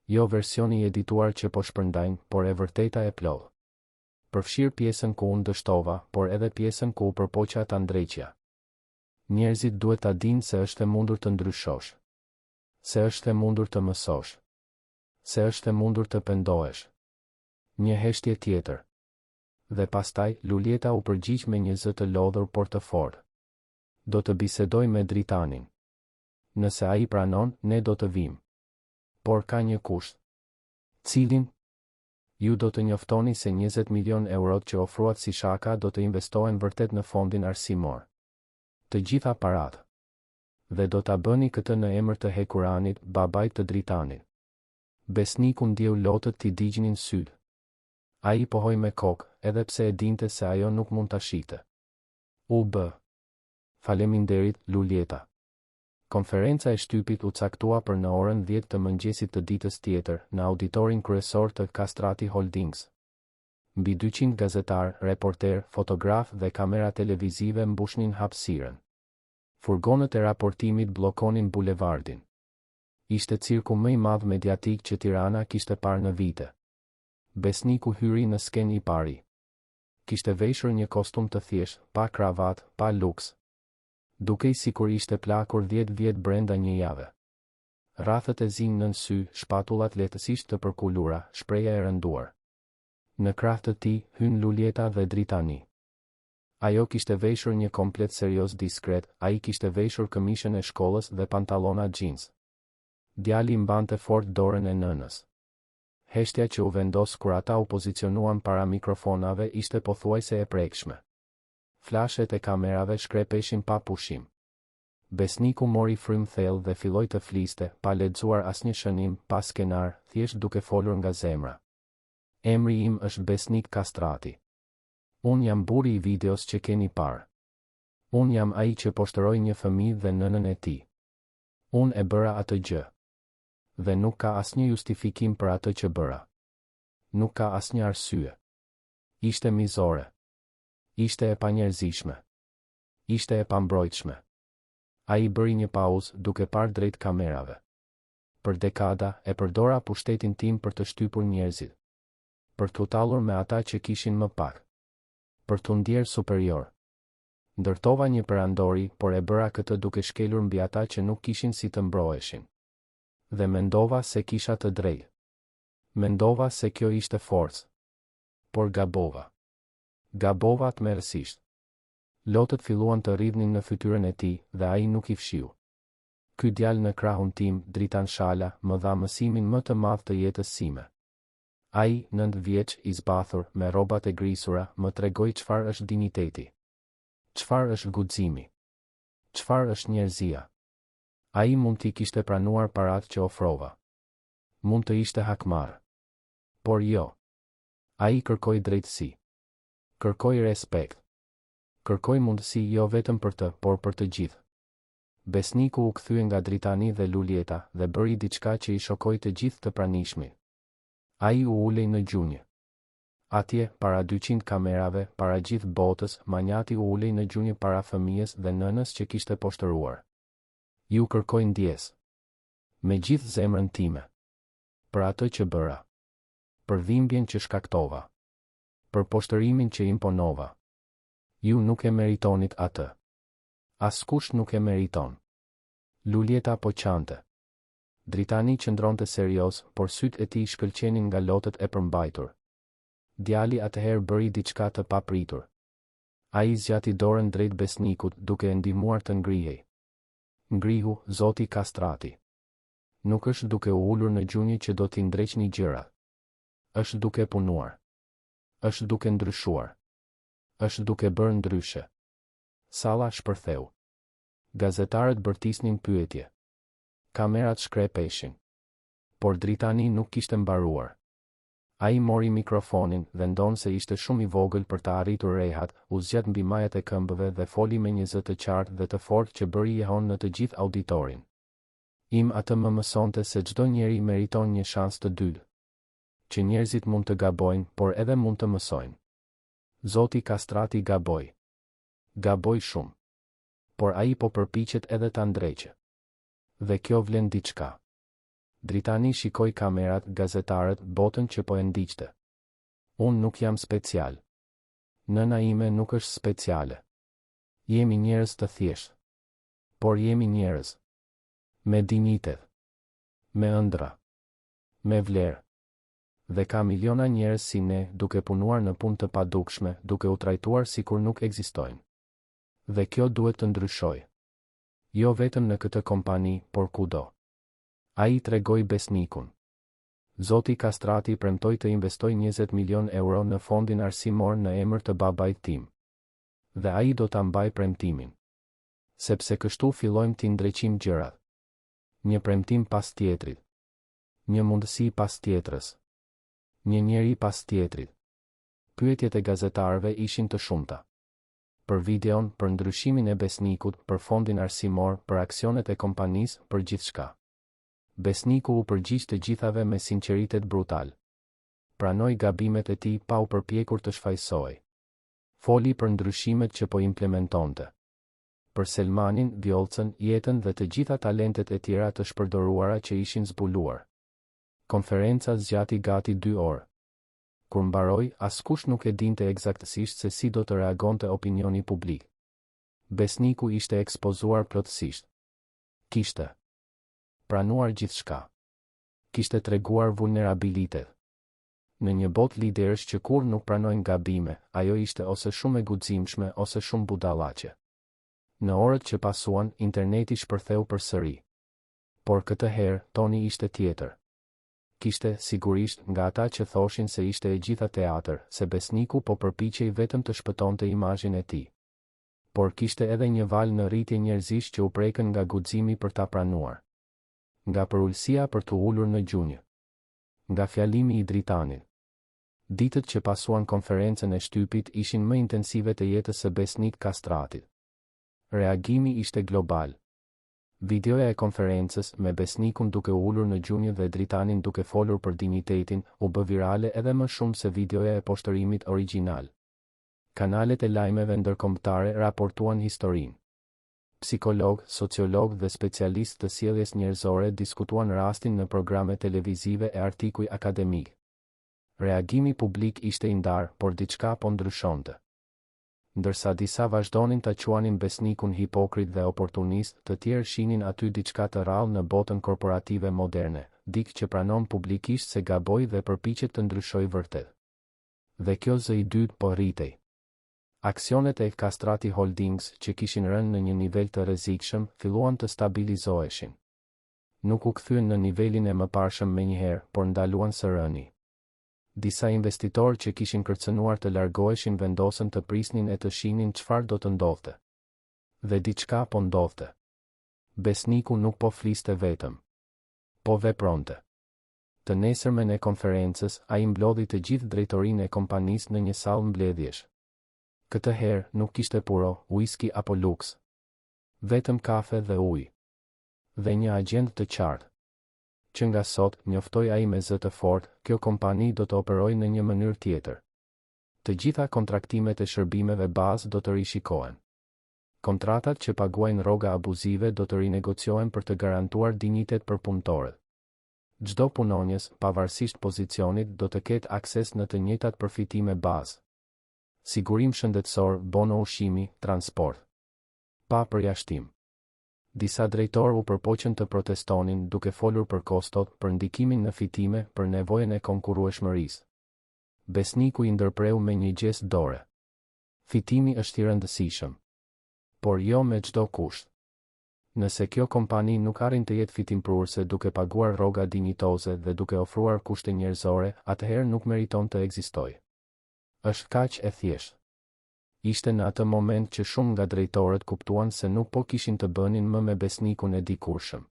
Jo versioni i edituar që po shpërndajnë, por e vërteta e plotë. Përfshirë pjesën ku unë dështova, por edhe pjesën ku u përpoqa ta ndreqja. Njerëzit duhet ta dinë se është e mundur të ndryshosh. Se është e mundur të mësosh. Se është e mundur të pendohesh. Një heshtje tjetër. Dhe pastaj, Luljeta u përgjigj me një zë të lodhur por të fortë. Do të bisedoj me Dritanin. Nëse ai pranon, ne do të vijmë. Por ka një kusht. Cilin? Ju do të njoftoni se 20 milionë eurot që ofruat si shaka do të investohen vërtet në fondin arsimor. Të gjitha paratë. Dhe do ta bëni këtë në emër të Hekuranit, babait të Dritanit. Besniku ndjeu lotët t'i digjnin sytë. Ai pohoi me kokë, edhe pse e dinte se ajo nuk mund ta shihte. U bë. Faleminderit, Luljeta. Konferenca e shtypit u caktua për në orën 10 të mëngjesit të ditës tjetër, në auditorin kryesor të Kastrati Holdings. Mbi 200 gazetarë, reporterë, fotografë dhe kamera televizive mbushnin hapësirën. Furgonët e raportimit bllokonin bulevardin. Ishte cirku më i madh mediatik që Tirana kishte parë në vite. Besniku hyri në skenë i pari. Kishte veshur një kostum të thjeshtë, pa kravatë, pa luks. Dukej sikur ishte plakur 10 vjet brenda një jave. Rrathët e zinj nën sy, shpatullat lehtësisht të përkulura, shprehja e rënduar. Në krah të tij, hynë Luljeta dhe Dritani. Ajo kishte veshur një komplet serioz diskret, ai kishte veshur këmishën e shkollës dhe pantallona xhins. Djali mbante fort dorën e nënës. Heshtja që u vendos kur ata u pozicionuan para mikrofonave ishte pothuajse e prekshme. Flashet e kamerave shkrepeshin pa pushim. Besniku mori frymë thellë dhe filloi të fliste, pa lexuar asnjë shënim, pa skenar, thjesht duke folur nga zemra. Emri im është Besnik Kastrati. Unë jam burri i videos që keni parë. Unë jam ai që poshtëroi një fëmijë dhe nënën e tij. Unë e bëra atë gjë. Dhe nuk ka asnjë justifikim për atë që bëra. Nuk ka asnjë arsye. Ishte mizore. Ishte e panjerëzishme. Ishte e pambrojtshme. Ai bëri një pauzë, duke parë drejt kamerave. Për dekada, e përdora pushtetin tim për të shtypur njerëzit. Për t'u tallur me ata që kishin më pak. Për t'u ndjerë superior. Ndërtova një perandori, por e bëra këtë duke shkelur mbi ata që nuk kishin si të mbroheshin. Dhe mendova se kisha të drejtë. Mendova se kjo ishte forcë. Por gabova. Gabova tmerrësisht. Lotët filluan të rridhnin në fytyrën e tij, dhe ai nuk i fshiu. Ky djalë në krahun tim, Dritan Shala, më dha mësimin më të madh të jetës sime. Ai, 9 vjeç, i zbathur, me rrobat e grisura, më tregoi çfarë është dinjiteti. Çfarë është guximi. Çfarë është njerëzia. Ai mund t'i kishte pranuar paratë që ofrova. Mund të ishte hakmarrë. Por jo. Ai kërkoi drejtësi. Kërkoi respekt. Kërkoj mundësi jo vetëm për të, por për të gjithë. Besniku u kthye nga Dritani dhe Luljeta dhe bëri diçka që i shokoi të gjithë të pranishmit. Ai u ulej në gjunjë. Atje, para 200 kamerave, para gjithë botës, manjati u ulej në gjunjë para fëmijës dhe nënës që kishte poshtëruar. Ju kërkoj ndjesë. Me gjithë zemrën time. Për atë që bëra. Për dhimbjen që shkaktova. Për poshtërimin që imponova. Ju nuk e meritonit atë. Askush nuk e meriton. Luljeta po qante. Dritani qëndronte serioz, por sytë e tij shkëlqenin nga lotët e përmbajtur. Djali atëherë bëri diçka të papritur. Ai zgjati dorën drejt Besnikut, duke e ndihmuar të ngrihej. Ngrihu, zoti Kastrati. Nuk është duke u ulur në gjunjë që do t'i ndreqni gjërat. Është duke punuar. Është duke ndryshuar. Është duke bërë ndryshe. Salla shpërtheu. Gazetarët bërtisnin pyetje. Kamerat shkrepeshin. Por Dritani nuk kishte mbaruar. Ai mori mikrofonin dhe ndonëse ishte shumë i vogël për ta arritur rehat, u zgjat mbi majat e këmbëve dhe foli me një zë të qartë dhe të fortë që bëri jehonë në të gjithë auditorin. Im atë më mësonte se çdo njeri meriton një shans të dytë. Që njerëzit mund të gabojnë, por edhe mund të mësojnë. Zoti Kastrati gaboi. Gaboi shumë. Por ai po përpiqet edhe ta ndreqë. Dhe kjo vlen diçka. Dritani shikoi kamerat, gazetarët, botën që po e ndiqte. Unë nuk jam special. Nëna ime nuk është speciale. Jemi njerëz të thjeshtë. Por jemi njerëz. Me dinjitet. Me ëndrra. Me vlerë. Dhe ka miliona njerëz si ne, duke punuar në punë të padukshme, duke u trajtuar sikur nuk ekzistojnë. Dhe kjo duhet të ndryshojë. Jo vetëm në këtë kompani, por kudo. Ai tregoi Besnikun. Zoti Kastrati premtoi të investojë 20 milion euro në fondin arsimor në emër të babait tim. Dhe ai do ta mbajë premtimin. Sepse kështu fillojmë t'i ndreqim gjërat. Një premtim pas tjetrit. Një mundësi pas tjetrës. Një njeri pas tjetrit. Pyetjet e gazetarëve ishin të shumta. Për videon, për ndryshimin e Besnikut, për fondin arsimor, për aksionet e kompanisë, për gjithçka. Besniku u përgjigj të gjithave me sinqeritet brutal. Pranoi gabimet e tij pa u përpjekur të shfajësohej. Foli për ndryshimet që po implementonte. Për Selmanin, Vjollcën, Jetën dhe të gjitha talentet e tjera të shpërdoruara që ishin zbuluar. Konferenca zgjati gati dy orë. Kur mbaroi, askush nuk e dinte ekzaktësisht se si do të reagonte opinioni publik. Besniku ishte ekspozuar plotësisht. Kishte pranuar gjithçka. Kishte treguar vulnerabilitet. Në një botë liderësh që kurrë nuk pranojnë gabime, ajo ishte ose shumë e guximshme ose shumë budallaqe. Në orët që pasuan, interneti shpërtheu përsëri. Por këtë herë, toni ishte tjetër. Kishte, sigurisht, nga ata që thoshin se ishte e gjitha teatër, se Besniku po përpiqej vetëm të shpëtonte imazhin e tij. Por kishte edhe një valë në rritje njerëzish që u prekën nga guximi për ta pranuar. Nga përulësia për t'u ulur në gjunjë. Nga fjalimi i Dritanit. Ditët që pasuan konferencën e shtypit ishin më intensivet e jetës së Besnik Kastratit. Reagimi ishte global. Videoja e konferencës, me Besnikun duke u ulur në gjunjë dhe Dritanin duke folur për dinjitetin, u bë virale edhe më shumë se videoja e poshtërimit origjinal. Kanalet e lajmeve ndërkombëtare raportuan historinë. Psikologë, sociologë dhe specialistë të sjelljes njerëzore diskutuan rastin në programe televizive e artikuj akademikë. Reagimi publik ishte i ndarë, por diçka po ndryshonte. Ndërsa disa vazhdonin ta quanin Besnikun hipokrit dhe oportunist, të tjerë shihnin aty diçka të rrallë në botën korporative moderne, dikë që pranon publikisht se gaboi dhe përpiqet të ndryshojë vërtet. Dhe kjo zë i dytë po rritej. Aksionet e Kastrati Holdings, që kishin rënë në një nivel të rrezikshëm, filluan të stabilizoheshin. Nuk u kthyen në nivelin e mëparshëm menjëherë, por ndaluan së rëni. Disa investitorë që kishin kërcënuar të largoheshin vendosën të prisnin e të shihnin çfarë do të ndodhte. Dhe diçka po ndodhte. Besniku nuk po fliste vetëm. Po vepronte. Të nesërmen e konferencës, ai mblodhi të gjithë drejtorinë e kompanisë në një sallë mbledhjesh. Këtë herë, nuk kishte puro, uiski apo luks. Vetëm kafe dhe ujë. Dhe një agjendë të qartë. Që nga sot, njoftoi ai me zë të fortë, kjo kompani do të operojë në një mënyrë tjetër. Të gjitha kontraktimet e shërbimeve bazë do të rishikohen. Kontratat që paguajnë rroga abuzive do të rinegociohen për të garantuar dinjitet për punëtorët. Çdo punonjës, pavarësisht pozicionit, do të ketë akses në të njëjtat përfitime bazë. Sigurim shëndetësor, bono ushqimi, transport. Pa përjashtim. Disa drejtorë u përpoqën të protestonin, duke folur për kostot, për ndikimin në fitime, për nevojën e konkurrueshmërisë. Besniku i ndërpreu me një gjest dore. Fitimi është i rëndësishëm. Por jo me çdo kusht. Nëse kjo kompani nuk arrin të jetë fitimprurëse duke paguar rroga dinjitoze dhe duke ofruar kushte njerëzore, atëherë nuk meriton të ekzistojë. Është kaq e thjeshtë. Ishte në atë moment që shumë nga drejtorët kuptuan se nuk po kishin të bënin më me Besnikun e dikurshëm.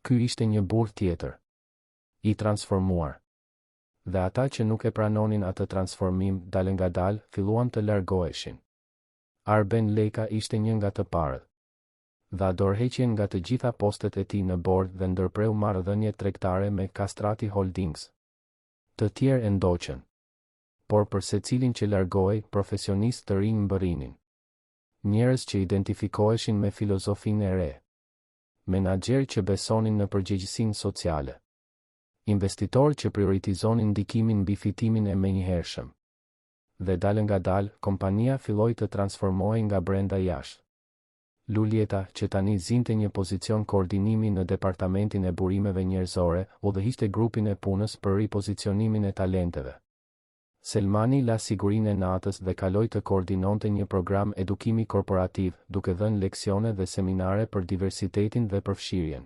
Ky ishte një burrë tjetër. I transformuar. Dhe ata që nuk e pranonin atë transformim, dalëngadalë, filluan të largoheshin. Arben Leka ishte një nga të parët. Dha dorëheqjen nga të gjitha postet e tij në bord dhe ndërpreu marrëdhëniet tregtare me Kastrati Holdings. Të tjerë e ndoqën. Por për secilin që largohej, profesionistë të rinj mbërrinin. Njerëz që identifikoheshin me filozofinë e re. Menaxherë që besonin në përgjegjësinë sociale. Investitorë që prioritizonin ndikimin mbi fitimin e menjëhershëm. Dhe dalëngadalë, kompania filloi të transformohej nga brenda jashtë. Luljeta, që tani zinte një pozicion koordinimi në departamentin e burimeve njerëzore, udhëhiqte grupin e punës për ripozicionimin e talenteve. Selmani la sigurinë e natës dhe kaloi të koordinonte një program edukimi korporativ, duke dhënë leksione dhe seminare për diversitetin dhe përfshirjen.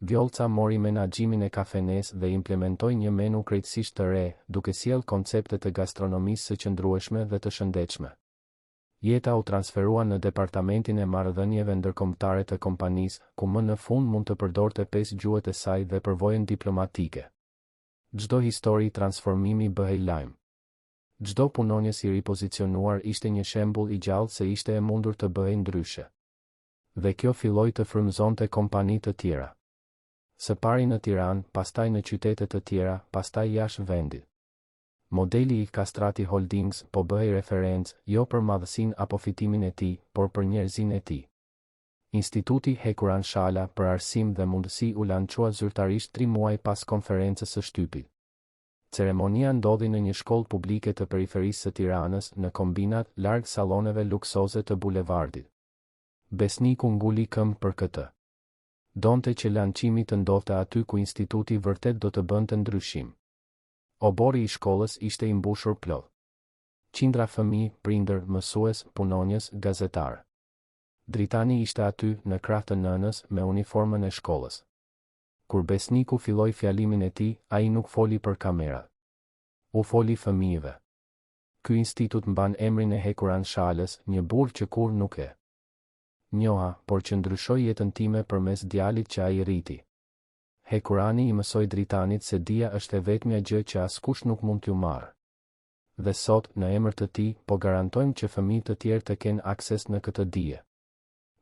Vjollca mori menaxhimin e kafenesë dhe implementoi një menu krejtësisht të re, duke sjellë koncepte të gastronomisë së qëndrueshme dhe të shëndetshme. Jeta u transferua në departamentin e marrëdhënieve ndërkombëtare të kompanisë, ku më në fund mund të përdorte pesë gjuhët e saj dhe përvojën diplomatike. Çdo histori transformimi bëhej lajm. Çdo punonjës i ripozicionuar ishte një shembull i gjallë se ishte e mundur të bëhej ndryshe. Dhe kjo filloi të frymëzonte kompani të tjera. Së pari në Tiranë, pastaj në qytete të tjera, pastaj jashtë vendit. Modeli i Kastrati Holdings po bëhej referencë, jo për madhësinë apo fitimin e tij, por për njerëzinë e tij. Instituti Hekuran Shala për Arsim dhe Mundësi u lançua zyrtarisht tri muaj pas konferencës së shtypit. Ceremonia ndodhi në një shkollë publike të periferisë së Tiranës, në Kombinat, larg salloneve luksoze të bulevardit. Besniku nguli këmbë për këtë. Donte që lançimi të ndodhte aty ku instituti vërtet do të bënte ndryshim. Oborri i shkollës ishte i mbushur plot. Qindra fëmijë, prindër, mësues, punonjës, gazetarë. Dritani ishte aty, në krah të nënës, me uniformën e shkollës. Kur Besniku filloi fjalimin e tij, ai nuk foli për kamerat. U foli fëmijëve. Ky institut mban emrin e Hekuran Shalës, një burrë që kurrë nuk e njoha, por që ndryshoi jetën time përmes djalit që ai rriti. Hekurani i mësoi Dritanit se dija është e vetmja gjë që askush nuk mund t'ju marrë. Dhe sot, në emër të tij, po garantojmë që fëmijë të tjerë të kenë akses në këtë dije.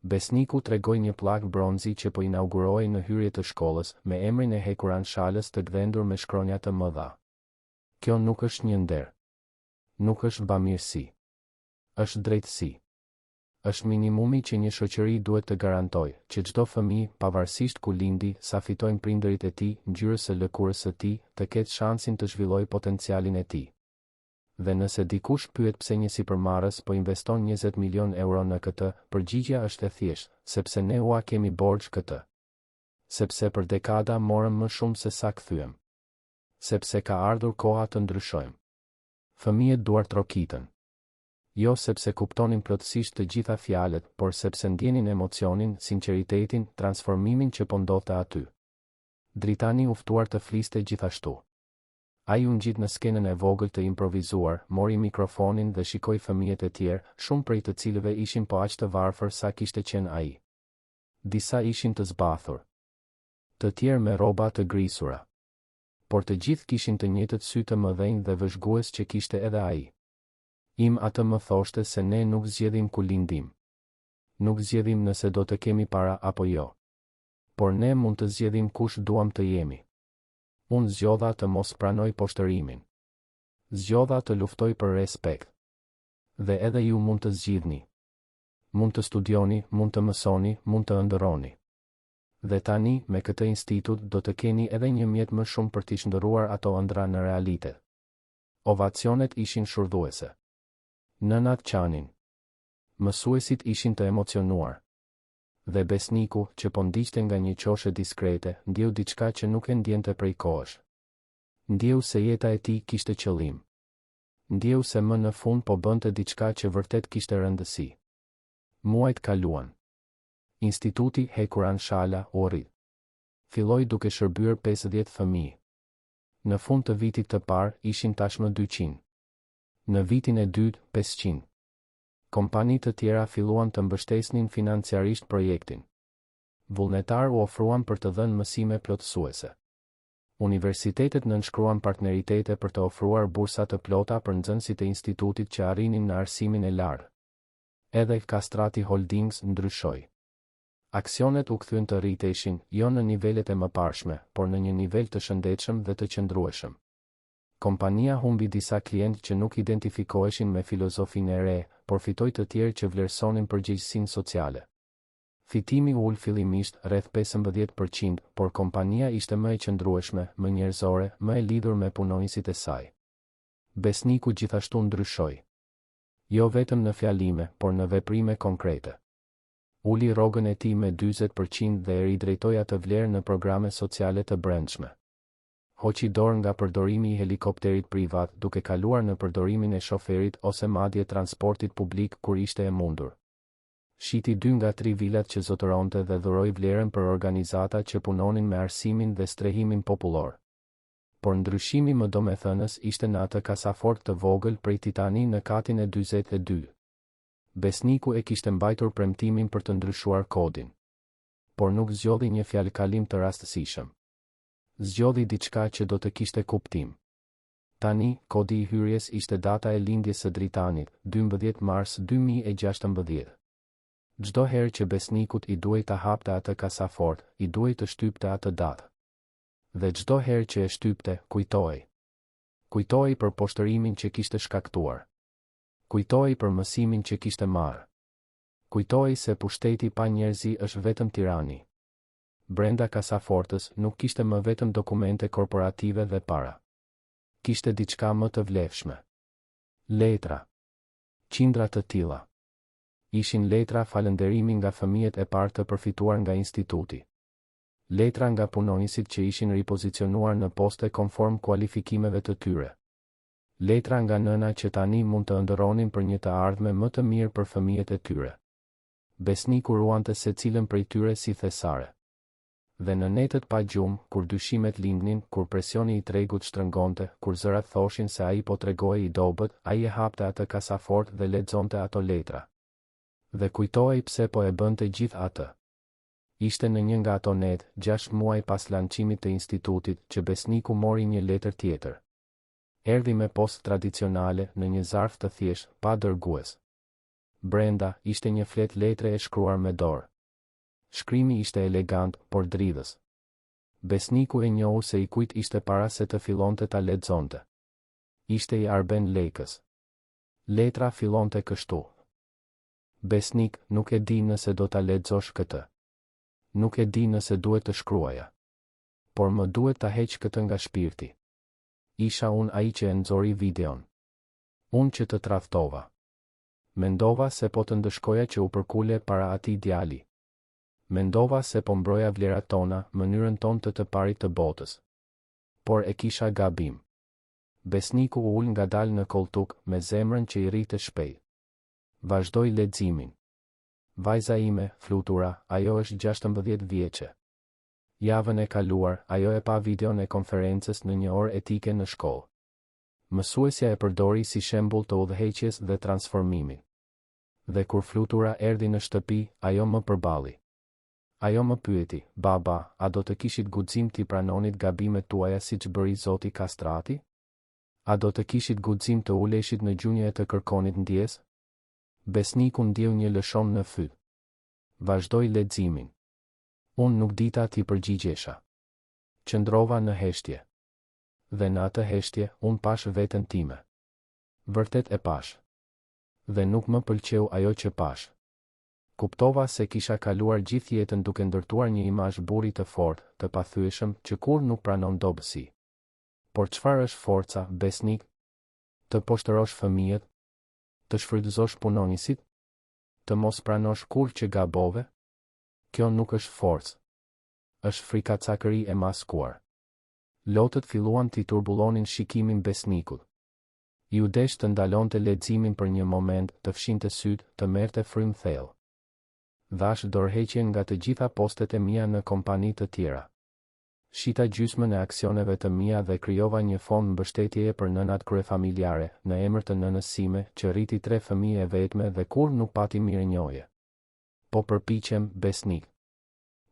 Besniku tregoi një pllakë bronzi që po inaugurohej në hyrje të shkollës, me emrin e Hekuran Shalës të gdhendur me shkronja të mëdha. Kjo nuk është një nder. Nuk është bamirësi. Është drejtësi. Është minimumi që një shoqëri duhet të garantojë, që çdo fëmijë, pavarësisht ku lindi, sa fitojnë prindërit e tij, ngjyrës së lëkurës së tij, të ketë shansin të zhvillojë potencialin e tij. Dhe nëse dikush pyet pse një sipërmarrës po investon 20 milionë euro në këtë, përgjigja është e thjeshtë, sepse ne ua kemi borxh këtë. Sepse për dekada morëm më shumë se sa kthyem. Sepse ka ardhur koha të ndryshojmë. Fëmijët duartrokitën. Jo sepse kuptonin plotësisht të gjitha fjalët, por sepse ndjenin emocionin, sinqeritetin, transformimin që po ndodhte aty. Dritani u ftuar të fliste gjithashtu. Ai u ngjit në skenën e vogël të improvizuar, mori mikrofonin dhe shikoi fëmijët e tjerë, shumë prej të cilëve ishin po aq të varfër sa kishte qenë ai. Disa ishin të zbathur. Të tjerë me rroba të grisura. Por të gjithë kishin të njëjtët sy të mëdhenj dhe vëzhgues që kishte edhe ai. Im atë më thoshte se ne nuk zgjedhim ku lindim. Nuk zgjedhim nëse do të kemi para apo jo. Por ne mund të zgjedhim kush duam të jemi. Unë zgjodha të mos pranoj poshtërimin. Zgjodha të luftoj për respekt. Dhe edhe ju mund të zgjidhni. Mund të studioni, mund të mësoni, mund të ëndërroni. Dhe tani, me këtë institut do të keni edhe një mjet më shumë për t'i shndërruar ato ëndrra në realitet. Ovacionet ishin shurdhuese. Nënat qanin. Mësuesit ishin të emocionuar. Dhe Besniku, që po ndiqte nga një qoshe diskrete, ndjeu diçka që nuk e ndjente prej kohësh. Ndjeu se jeta e tij kishte qëllim. Ndjeu se më në fund po bënte diçka që vërtet kishte rëndësi. Muajt kaluan. Instituti Hekuran Shala u rrit. Filloi duke shërbyer 50 fëmijë. Në fund të vitit të parë, ishin tashmë 200. Në vitin e dytë, 500. Kompani të tjera filluan të mbështesnin financiarisht projektin. Vullnetarë u ofruan për të dhënë mësime plotësuese. Universitetet nënshkruan partneritete për të ofruar bursa të plota për nxënësit e institutit që arrinin në arsimin e lartë. Edhe Kastrati Holdings ndryshoi. Aksionet u kthyen të rriteshin, jo në nivelet e mëparshme, por në një nivel të shëndetshëm dhe të qëndrueshëm. Kompania humbi disa klientë që nuk identifikoheshin me filozofinë e re, por fitoi të tjerë që vlerësonin përgjegjësinë sociale. Fitimi u ul fillimisht, rreth 15%, por kompania ishte më e qëndrueshme, më njerëzore, më e lidhur me punonjësit e saj. Besniku gjithashtu ndryshoi. Jo vetëm në fjalime, por në veprime konkrete. Uli rrogën e tij me 40% dhe e ridrejtoi atë vlerë në programe sociale të brendshme. Hoqi dorë nga përdorimi i helikopterit privat duke kaluar në përdorimin e shoferit ose madje transportit publik kur ishte e mundur. Shiti dy nga tri vilat që zotëronte dhe dhuroi vlerën për organizata që punonin me arsimin dhe strehimin popullor. Por ndryshimi më domethënës ishte në atë kasafortë të vogël prej titani në katin e 42. Besniku e kishte mbajtur premtimin për të ndryshuar kodin. Por nuk zgjodhi një fjalëkalim të rastësishëm. Zgjodhi diçka që do të kishte kuptim. Tani, kodi i hyrjes ishte data e lindjes së Dritanit, 12 mars 2016. Çdo herë që Besnikut i duhej ta hapte atë kasafortë, i duhej të shtypte atë datë. Dhe çdo herë që e shtypte, kujtohej. Kujtohej për poshtërimin që kishte shkaktuar. Kujtohej për mësimin që kishte marrë. Kujtohej se pushteti pa njerëzi është vetëm tirani. Brenda kasafortës nuk kishte më vetëm dokumente korporative dhe para. Kishte diçka më të vlefshme. Letra. Qindra të tilla. Ishin letra falënderimi nga fëmijët e parë të përfituar nga instituti. Letra nga punonjësit që ishin ripozicionuar në poste konform kualifikimeve të tyre. Letra nga nëna që tani mund të ëndërronin për një të ardhme më të mirë për fëmijët e tyre. Besniku ruante secilën prej tyre si thesare. Dhe në netët pa gjumë, kur dyshimet lindnin, kur presioni i tregut shtrëngonte, kur zërat thoshin se ai po tregohej i dobët, ai e hapte atë kasafortë dhe lexonte ato letra. Dhe kujtohej pse po e bënte gjithë atë. Ishte në një nga ato netë, gjashtë muaj pas lançimit të institutit, që Besniku mori një letër tjetër. Erdhi me postë tradicionale, në një zarf të thjeshtë, pa dërgues. Brenda, ishte një fletë letre e shkruar me dorë. Shkrimi ishte elegant, por dridhës. Besniku e njohu se i kujt ishte para se të fillonte ta lexonte. Ishte i Arben Lekës. Letra fillonte kështu. Besnik, nuk e di nëse do ta lexosh këtë. Nuk e di nëse duhet të shkruaja. Por më duhet ta heq këtë nga shpirti. Isha unë ai që e nxori videon. Unë që të tradhtova. Mendova se po të ndëshkoja që u përkule para atij djali. Mendova se po mbroja vlerat tona, mënyrën tonë të të parit të botës. Por e kisha gabim. Besniku u ul ngadalë në kolltuk, me zemrën që i rrihte shpejt. Vazhdoi leximin. Vajza ime, Flutura, ajo është 16 vjeçe. Javën e kaluar, ajo e pa videon e konferencës në një orë etike në shkollë. Mësuesja e përdori si shembull të udhëheqjes dhe transformimit. Dhe kur Flutura erdhi në shtëpi, ajo më përballi. Ajo më pyeti, Baba, a do të kishit guxim t'i pranonit gabimet tuaja siç bëri zoti Kastrati? A do të kishit guxim të uleshit në gjunjë e të kërkonit ndjesë? Besniku ndjeu një lëshomë në fyt. Vazhdoi leximin. Unë nuk dita t'i përgjigjesha. Qëndrova në heshtje. Dhe në atë heshtje, unë pashë veten time. Vërtet e pashë. Dhe nuk më pëlqeu ajo që pashë. Kuptova se kisha kaluar gjithë jetën duke ndërtuar një imazh burri të fortë, të pathyeshëm, që kurrë nuk pranon dobësi. Por çfarë është forca, Besnik? Të poshtërosh fëmijët? Të shfrytëzosh punonjësit? Të mos pranosh kurrë që gabove? Kjo nuk është forcë. Është frikacakëri e maskuar. Lotët filluan t'i turbullonin shikimin Besnikut. Iu desh të ndalonte leximin për një moment, të fshinte sytë, të merrte frymë thellë. Dhashë dorëheqjen nga të gjitha postet e mia në kompani të tjera. Shita gjysmën e aksioneve të mia dhe krijova një fond mbështetjeje për nënat kryefamiljare, në emër të nënës sime, që rriti tre fëmijë e vetme dhe kurrë nuk pati mirënjohje. Po përpiqem, Besnik.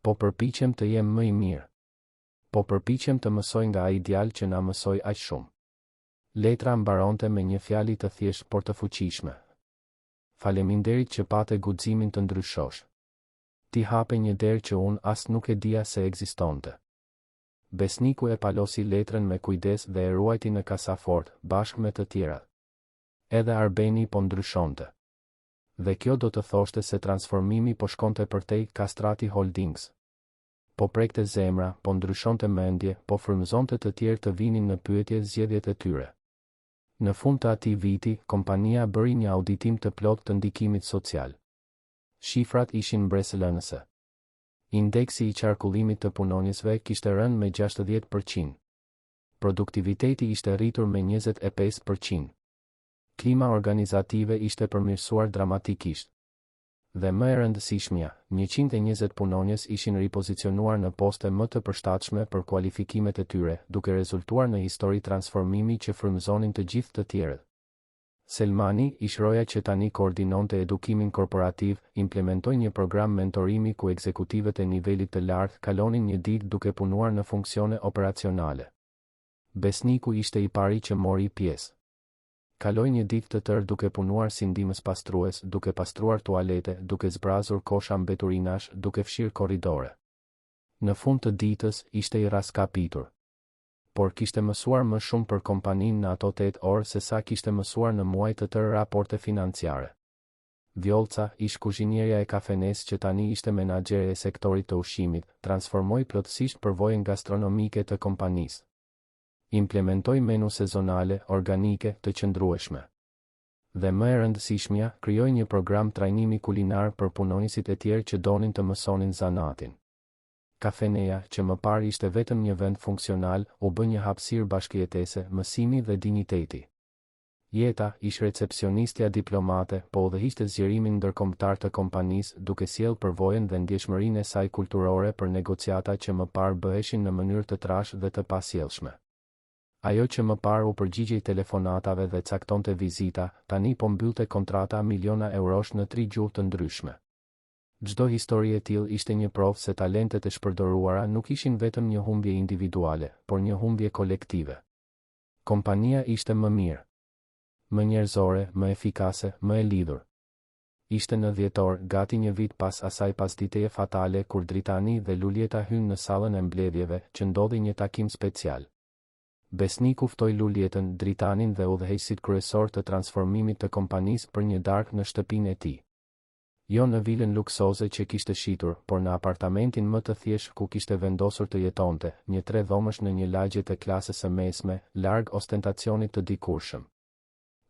Po përpiqem të jem më i mirë. Po përpiqem të mësoj nga ai djalë që na mësoi aq shumë. Letra mbaronte me një fjali të thjeshtë por të fuqishme. Faleminderit që pate guximin të ndryshosh. Ti hape një derë që unë as nuk e dija se ekzistonte. Besniku e palosi letrën me kujdes dhe e ruajti në kasafortë, bashkë me të tjerat. Edhe Arbeni po ndryshonte. Dhe kjo do të thoshte se transformimi po shkonte përtej Kastrati Holdings. Po prekte zemra, po ndryshonte mendje, po frymëzonte të tjerë të vinin në pyetje zgjedhjet e tyre. Në fund të atij viti, kompania bëri një auditim të plotë të ndikimit social. Shifrat ishin mbresëlënëse. Indeksi i qarkullimit të punonjësve kishte rënë me 60 për qind. Produktiviteti ishte rritur me 25 për qind. Klima organizative ishte përmirësuar dramatikisht. Dhe më e rëndësishmja, 120 punonjës ishin ripozicionuar në poste më të përshtatshme për kualifikimet e tyre, duke rezultuar në histori transformimi që frymëzonin të gjithë të tjerët. Selmani, ish-roja që tani koordinonte edukimin korporativ, implementoi një program mentorimi ku ekzekutivët e nivelit të lartë kalonin një ditë duke punuar në funksione operacionale. Besniku ishte i pari që mori pjesë. Kaloi një ditë të tërë duke punuar si ndihmëspastrues, duke pastruar tualete, duke zbrazur kosha mbeturinash, duke fshirë korridore. Në fund të ditës, ishte i rraskapitur. Por kishte mësuar më shumë për kompaninë në ato tetë orë se sa kishte mësuar në muaj të tërë raporte financiare. Vjollca, ish-kuzhinierja e kafenesë që tani ishte menaxhere e sektorit të ushqimit, transformoi plotësisht përvojën gastronomike të kompanisë. Implementoi menu sezonale, organike, të qëndrueshme. Dhe më e rëndësishmja, krijoi një program trajnimi kulinar për punonjësit e tjerë që donin të mësonin zanatin. Kafeneja, që më parë ishte vetëm një vend funksional, u bë një hapësirë bashkëjetese, mësimi dhe dinjiteti. Jeta, ish-recepsionistja diplomate, po udhëhiqte zgjerimin ndërkombëtar të kompanisë, duke sjellë përvojën dhe ndjeshmërinë e saj kulturore për negociata që më parë bëheshin në mënyrë të trashë dhe të pasjellshme. Ajo që më parë u përgjigjej telefonatave dhe caktonte vizita, tani po mbyllte kontrata miliona eurosh në tri gjuhë të ndryshme. Çdo histori e tillë ishte një provë se talentet e shpërdoruara nuk ishin vetëm një humbje individuale, por një humbje kolektive. Kompania ishte më mirë. Më njerëzore, më efikase, më e lidhur. Ishte në dhjetor, gati një vit pas asaj pasditeje fatale kur Dritani dhe Luljeta hynë në sallën e mbledhjeve, që ndodhi një takim special. Besniku ftoi Luljetën, Dritanin dhe udhëheqësit kryesorë të transformimit të kompanisë për një darkë në shtëpinë e tij. Jo në vilën luksoze që kishte shitur, por në apartamentin më të thjeshtë ku kishte vendosur të jetonte, një tredhomësh në një lagje të klasës së mesme, larg ostentacionit të dikurshëm.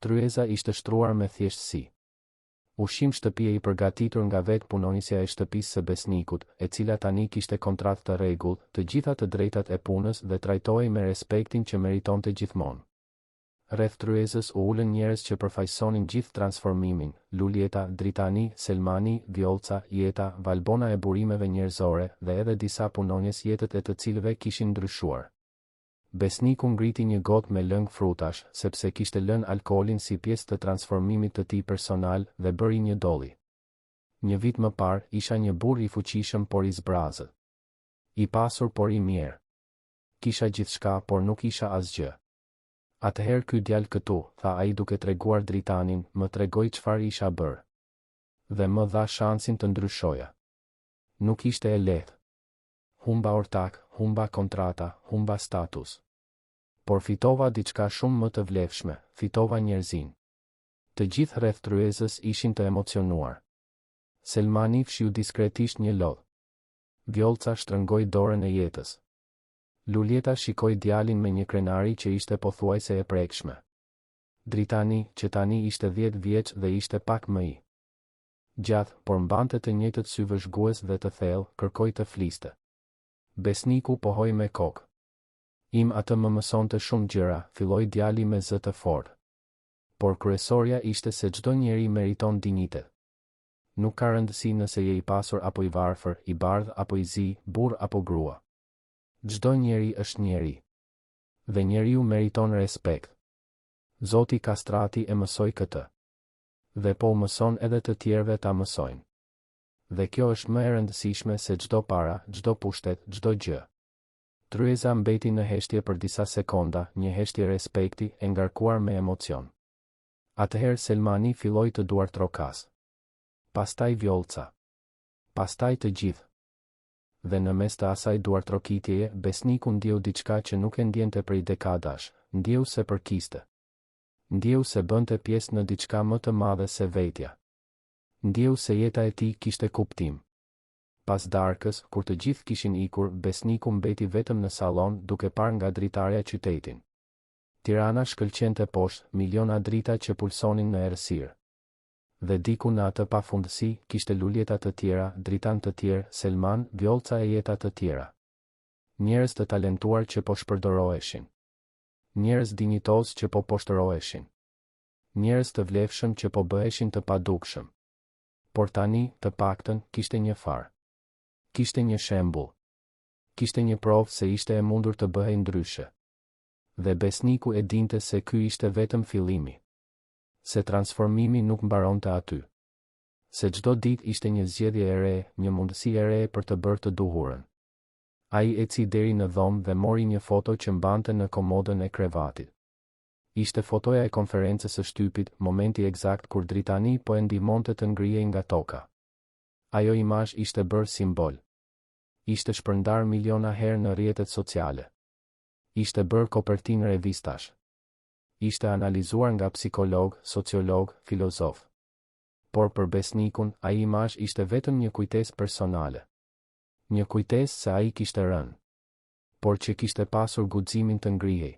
Tryeza ishte shtruar me thjeshtësi. Ushqim shtëpie i përgatitur nga vetë punonjësja e shtëpisë së Besnikut, e cila tani kishte kontratë të rregullt, të gjitha të drejtat e punës dhe trajtohej me respektin që meritonte gjithmonë. Rreth tryezës u ulën njerëz që përfaqësonin gjithë transformimin, Luljeta, Dritani, Selmani, Vjollca, Jeta, Valbona e burimeve njerëzore dhe edhe disa punonjës jetët e të cilëve kishin ndryshuar. Besniku ngriti një gotë me lëng frutash, sepse kishte lënë alkoolin si pjesë të transformimit të tij personal dhe bëri një dolli. Një vit më parë, isha një burrë i fuqishëm por i zbrazët. I pasur por i mjerë. Kisha gjithçka por nuk isha asgjë. Atëherë ky djalë këtu, tha ai duke treguar Dritanin, më tregoi çfarë isha bërë. Dhe më dha shansin të ndryshoja. Nuk ishte e lehtë. Humba ortakë, humba kontrata, humba status. Por fitova diçka shumë më të vlefshme, fitova njerëzinë. Të gjithë rreth tryezës ishin të emocionuar. Selmani fshiu diskretisht një lot. Vjollca shtrëngoi dorën e Jetës. Luljeta shikoi djalin me një krenari që ishte pothuajse e prekshme. Dritani, që tani ishte dhjetë vjeç dhe ishte pak më i gjatë, por mbante të njëjtët sy vëzhgues dhe të thellë, kërkoi të fliste. Besniku pohoi me kokë. Im atë më mësonte shumë gjëra, filloi djali me zë të fortë. Por kryesorja ishte se çdo njeri meriton dinjitet. Nuk ka rëndësi nëse je i pasur apo i varfër, i bardhë apo i zi, burrë apo grua. Çdo njeri është njeri. Dhe njeriu meriton respekt. Zoti Kastrati e mësoi këtë. Dhe po u mëson edhe të tjerëve ta mësojnë. Dhe kjo është më e rëndësishme se çdo para, çdo pushtet, çdo gjë. Tryeza mbeti në heshtje për disa sekonda, një heshtje respekti, e ngarkuar me emocion. Atëherë Selmani filloi të duartrokasë. Pastaj Vjollca. Pastaj të gjithë. Dhe në mes të asaj duartrokitjeje, Besniku ndjeu diçka që nuk e ndjente prej dekadash, ndjeu se përkiste. Ndjeu se bënte pjesë në diçka më të madhe se vetja. Ndjeu se jeta e tij kishte kuptim. Pas darkës, kur të gjithë kishin ikur, Besniku mbeti vetëm në sallon, duke parë nga dritarja qytetin. Tirana shkëlqente poshtë, miliona drita që pulsonin në errësirë. Dhe diku në atë pafundësi, kishte Luljeta të tjera, Dritan të tjerë, Selman, Vjollca e Jeta të tjera. Njerëz të talentuar që po shpërdoroheshin. Njerëz dinjitozë që po poshtëroheshin. Njerëz të vlefshëm që po bëheshin të padukshëm. Por tani, të paktën, kishte një farë. Kishte një shembull. Kishte një provë se ishte e mundur të bëhej ndryshe. Dhe Besniku e dinte se ky ishte vetëm fillimi. Se transformimi nuk mbaronte aty. Se çdo ditë ishte një zgjedhje e re, një mundësi e re për të bërë të duhurën. Ai eci deri në dhomë dhe mori një foto që mbante në komodën e krevatit. Ishte fotoja e konferencës së shtypit, momenti ekzakt kur Dritani po e ndihmonte të ngrihej nga toka. Ajo imazh ishte bërë simbol. Ishte shpërndarë miliona herë në rrjetet sociale. Ishte bërë kopertinë revistash. Ishte analizuar nga psikologë, sociologë, filozofë. Por për Besnikun, ai imazh ishte vetëm një kujtesë personale. Një kujtesë se ai kishte rënë. Por që kishte pasur guximin të ngrihej.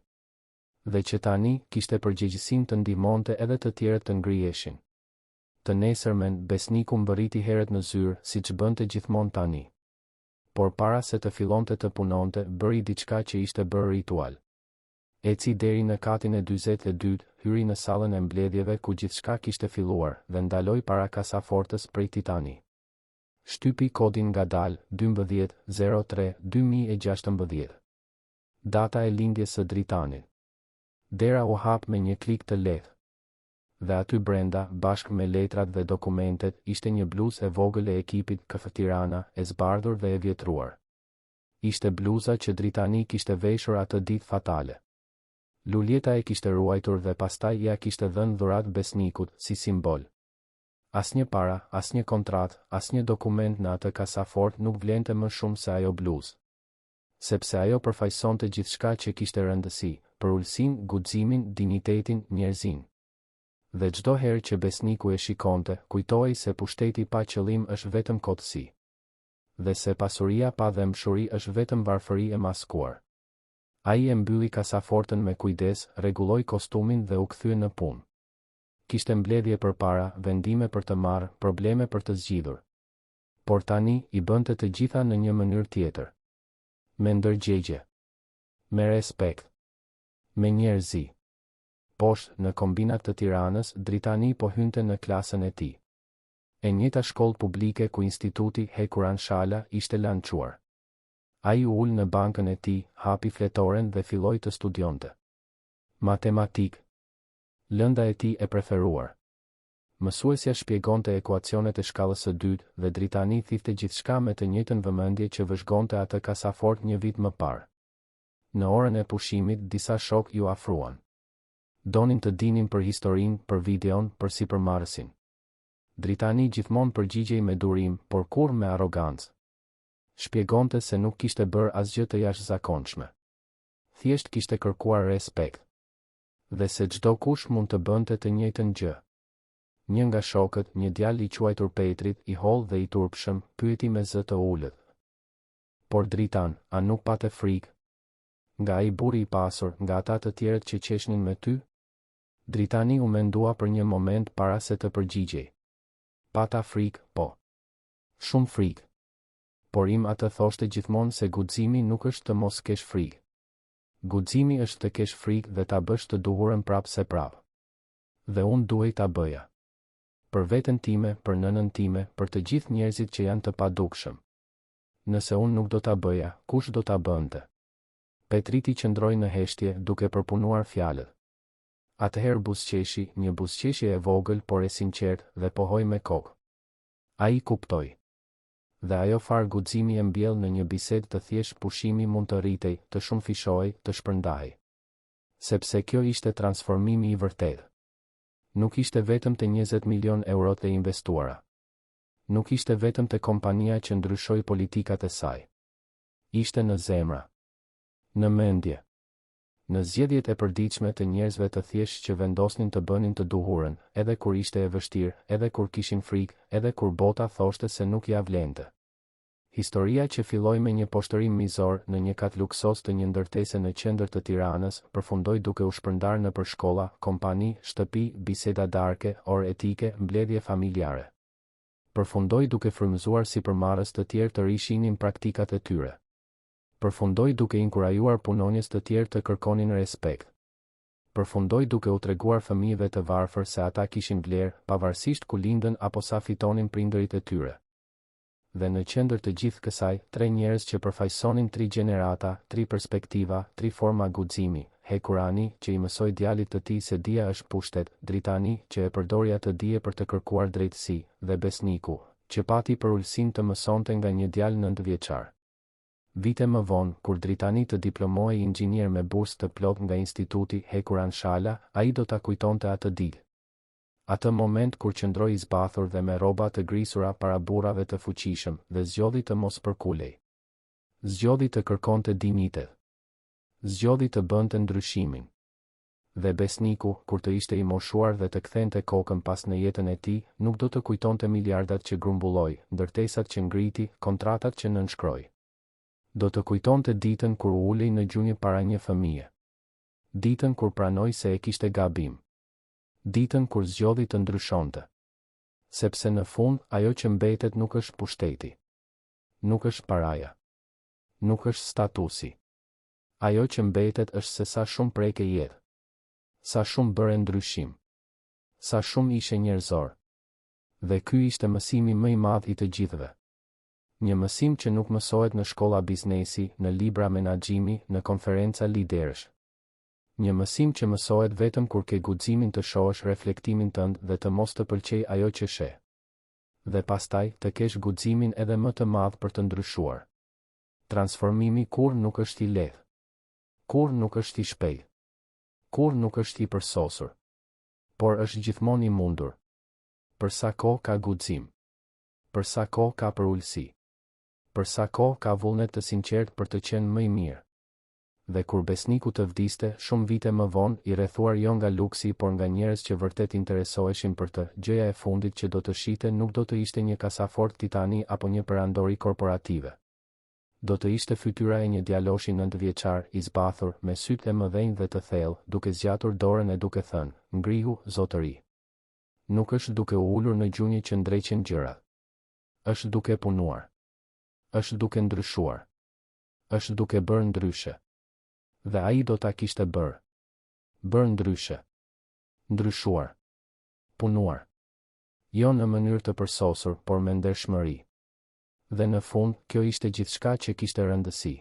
Dhe që tani, kishte përgjegjësinë të ndihmonte edhe të tjerët të ngriheshin. Të nesërmen, Besniku mbërriti herët në zyrë, siç bënte gjithmonë tani. Por para se të fillonte të punonte, bëri diçka që ishte bërë ritual. Eci deri në katin e 42-të, hyri në sallën e mbledhjeve ku gjithçka kishte filluar, dhe ndaloi para kasafortës prej titani. Shtypi kodin ngadalë, 12, 03, 2016. Data e lindjes së Dritanit. Dera u hap me një klik të lehtë. Dhe aty brenda, bashkë me letrat dhe dokumentet, ishte një bluzë e vogël e ekipit KF Tirana, e zbardhur dhe e vjetruar. Ishte bluza që Dritani kishte veshur atë ditë fatale. Luljeta e kishte ruajtur dhe pastaj ia kishte dhënë dhuratë Besnikut, si simbol. Asnjë para, asnjë kontratë, asnjë dokument në atë kasafortë nuk vlente më shumë se ajo bluzë. Sepse ajo përfaqësonte gjithçka që kishte rëndësi, përulësinë, guximin, dinjitetin, njerëzinë. Dhe çdo herë që Besniku e shikonte, kujtohej se pushteti pa qëllim është vetëm kotësi. Dhe se pasuria pa dhembshuri është vetëm varfëri e maskuar. Ai e mbylli kasafortën me kujdes, rregulloi kostumin dhe u kthye në punë. Kishte mbledhje përpara, vendime për të marrë, probleme për të zgjidhur. Por tani, i bënte të gjitha në një mënyrë tjetër. Me ndërgjegje. Me respekt. Me njerëzi. Poshtë, në Kombinat të Tiranës, Dritani po hynte në klasën e tij. E njëjta shkollë publike ku Instituti Hekuran Shala ishte lançuar. Ai u ul në bankën e tij, hapi fletoren dhe filloi të studionte. Matematikë. Lënda e tij e preferuar. Mësuesja shpjegonte ekuacionet e shkallës së dytë dhe Dritani thithte gjithçka me të njëjtën vëmendje që vëzhgonte atë kasafortë një vit më parë. Në orën e pushimit, disa shokë iu afruan. Donin të dinin për historinë, për videon, për sipërmarrësin. Dritani gjithmonë përgjigjej me durim, por kurrë me arrogancë. Shpjegonte se nuk kishte bërë asgjë të jashtëzakonshme. Thjesht kishte kërkuar respekt. Dhe se çdokush mund të bënte të njëjtën gjë. Një nga shokët, një djalë i quajtur Petrit, i hollë dhe i turpshëm, pyeti me zë të ulët. Por Dritan, a nuk pate frikë? Nga ai burri i pasur, nga ata të tjerët që qeshnin me ty? Dritani u mendua për një moment para se të përgjigjej. Pata frikë, po. Shumë frikë. Por im atë thoshte gjithmonë se guximi nuk është të mos kesh frikë. Guximi është të kesh frikë dhe ta bësh të duhurën prapë se prapë. Dhe unë duhej ta bëja. Për veten time, për nënën time, për të gjithë njerëzit që janë të padukshëm. Nëse unë nuk do ta bëja, kush do ta bënte? Petriti qëndroi në heshtje, duke përpunuar fjalët. Atëherë buzëqeshi, një buzëqeshje e vogël por e sinqertë, dhe pohoi me kokë. Ai kuptoi. Dhe ajo farë guximi e mbjellë në një bisedë të thjeshtë pushimi mund të rritej, të shumëfishohej, të shpërndahej. Sepse kjo ishte transformimi i vërtetë. Nuk ishte vetëm te 20 milionë eurot e investuara. Nuk ishte vetëm te kompania që ndryshoi politikat e saj. Ishte në zemra. Në mendje. Në zgjedhjet e përditshme të njerëzve të thjeshtë që vendosnin të bënin të duhurën, edhe kur ishte e vështirë, edhe kur kishin frikë, edhe kur bota thoshte se nuk ia vlente. Historia që filloi me një poshtërim mizor në një kat luksoz të një ndërtese në qendër të Tiranës, përfundoi duke u shpërndarë nëpër shkolla, kompani, shtëpi, biseda darke, orë etike, mbledhje familjare. Përfundoi duke frymëzuar sipërmarrës të tjerë të rishihnin praktikat e tyre. Përfundoi duke inkurajuar punonjës të tjerë të kërkonin respekt. Përfundoi duke u treguar fëmijëve të varfër se ata kishin vlerë, pavarësisht ku lindën apo sa fitonin prindërit e tyre. Dhe në qendër të gjithë kësaj, tre njerëz që përfaqësonin tri gjenerata, tri perspektiva, tri forma guximi, Hekurani, që i mësoi djalit të tij se dija është pushtet, Dritani, që e përdori atë dije për të kërkuar drejtësi, dhe Besniku, që pati përulësinë të mësonte nga një djalë nëntëvjeçar. Vite më vonë, kur Dritani të diplomohej inxhinier me bursë të plotë nga Instituti Hekuran Shala, ai do ta kujtonte atë ditë. Atë moment kur qëndroi i zbathur dhe me rroba të grisura para burrave të fuqishëm dhe zgjodhi të mos përkulej. Zgjodhi të kërkonte dinjitet. Zgjodhi të bënte ndryshimin. Dhe Besniku, kur të ishte i moshuar dhe të kthente kokën pas në jetën e tij, nuk do të kujtonte miliardat që grumbulloi, ndërtesat që ngriti, kontratat që nënshkroi. Do të kujtonte ditën kur u ulej në gjunjë para një fëmije. Ditën kur pranoi se e kishte gabim. Ditën kur zgjodhi të ndryshonte. Sepse në fund, ajo që mbetet nuk është pushteti. Nuk është paraja. Nuk është statusi. Ajo që mbetet është se sa shumë preke jetë. Sa shumë bëre ndryshim. Sa shumë ishe njerëzor. Dhe ky ishte mësimi më i madh i të gjithëve. Një mësim që nuk mësohet në shkolla biznesi, në libra menaxhimi, në konferenca liderësh. Një mësim që mësohet vetëm kur ke guximin të shohësh reflektimin tënd dhe të mos të pëlqejë ajo që sheh. Dhe pastaj, të kesh guximin edhe më të madh për të ndryshuar. Transformimi kurrë nuk është i lehtë. Kurrë nuk është i shpejtë. Kurrë nuk është i përsosur. Por është gjithmonë i mundur. Për sa kohë ka guxim. Për sa kohë ka përulësi. Për sa kohë ka vullnet të sinqertë për të qenë më i mirë. Dhe kur Besniku të vdiste, shumë vite më vonë, i rrethuar jo nga luksi por nga njerëz që vërtet interesoheshin për të, gjëja e fundit që do të shihte nuk do të ishte një kasafortë titani apo një perandori korporative. Do të ishte fytyra e një djaloshi nëntëvjeçar, i zbathur, me sytë e mëdhenj dhe të thellë, duke zgjatur dorën e duke thënë, Ngrihu, zotëri. Nuk është duke u ulur në gjunjë që ndreqen gjërat. Është duke punuar. Është duke ndryshuar. Është duke bërë ndryshe. Dhe ai do ta kishte bërë. Bërë ndryshe. Ndryshuar. Punuar. Jo në mënyrë të përsosur, por me ndershmëri. Dhe në fund, kjo ishte gjithçka që kishte rëndësi.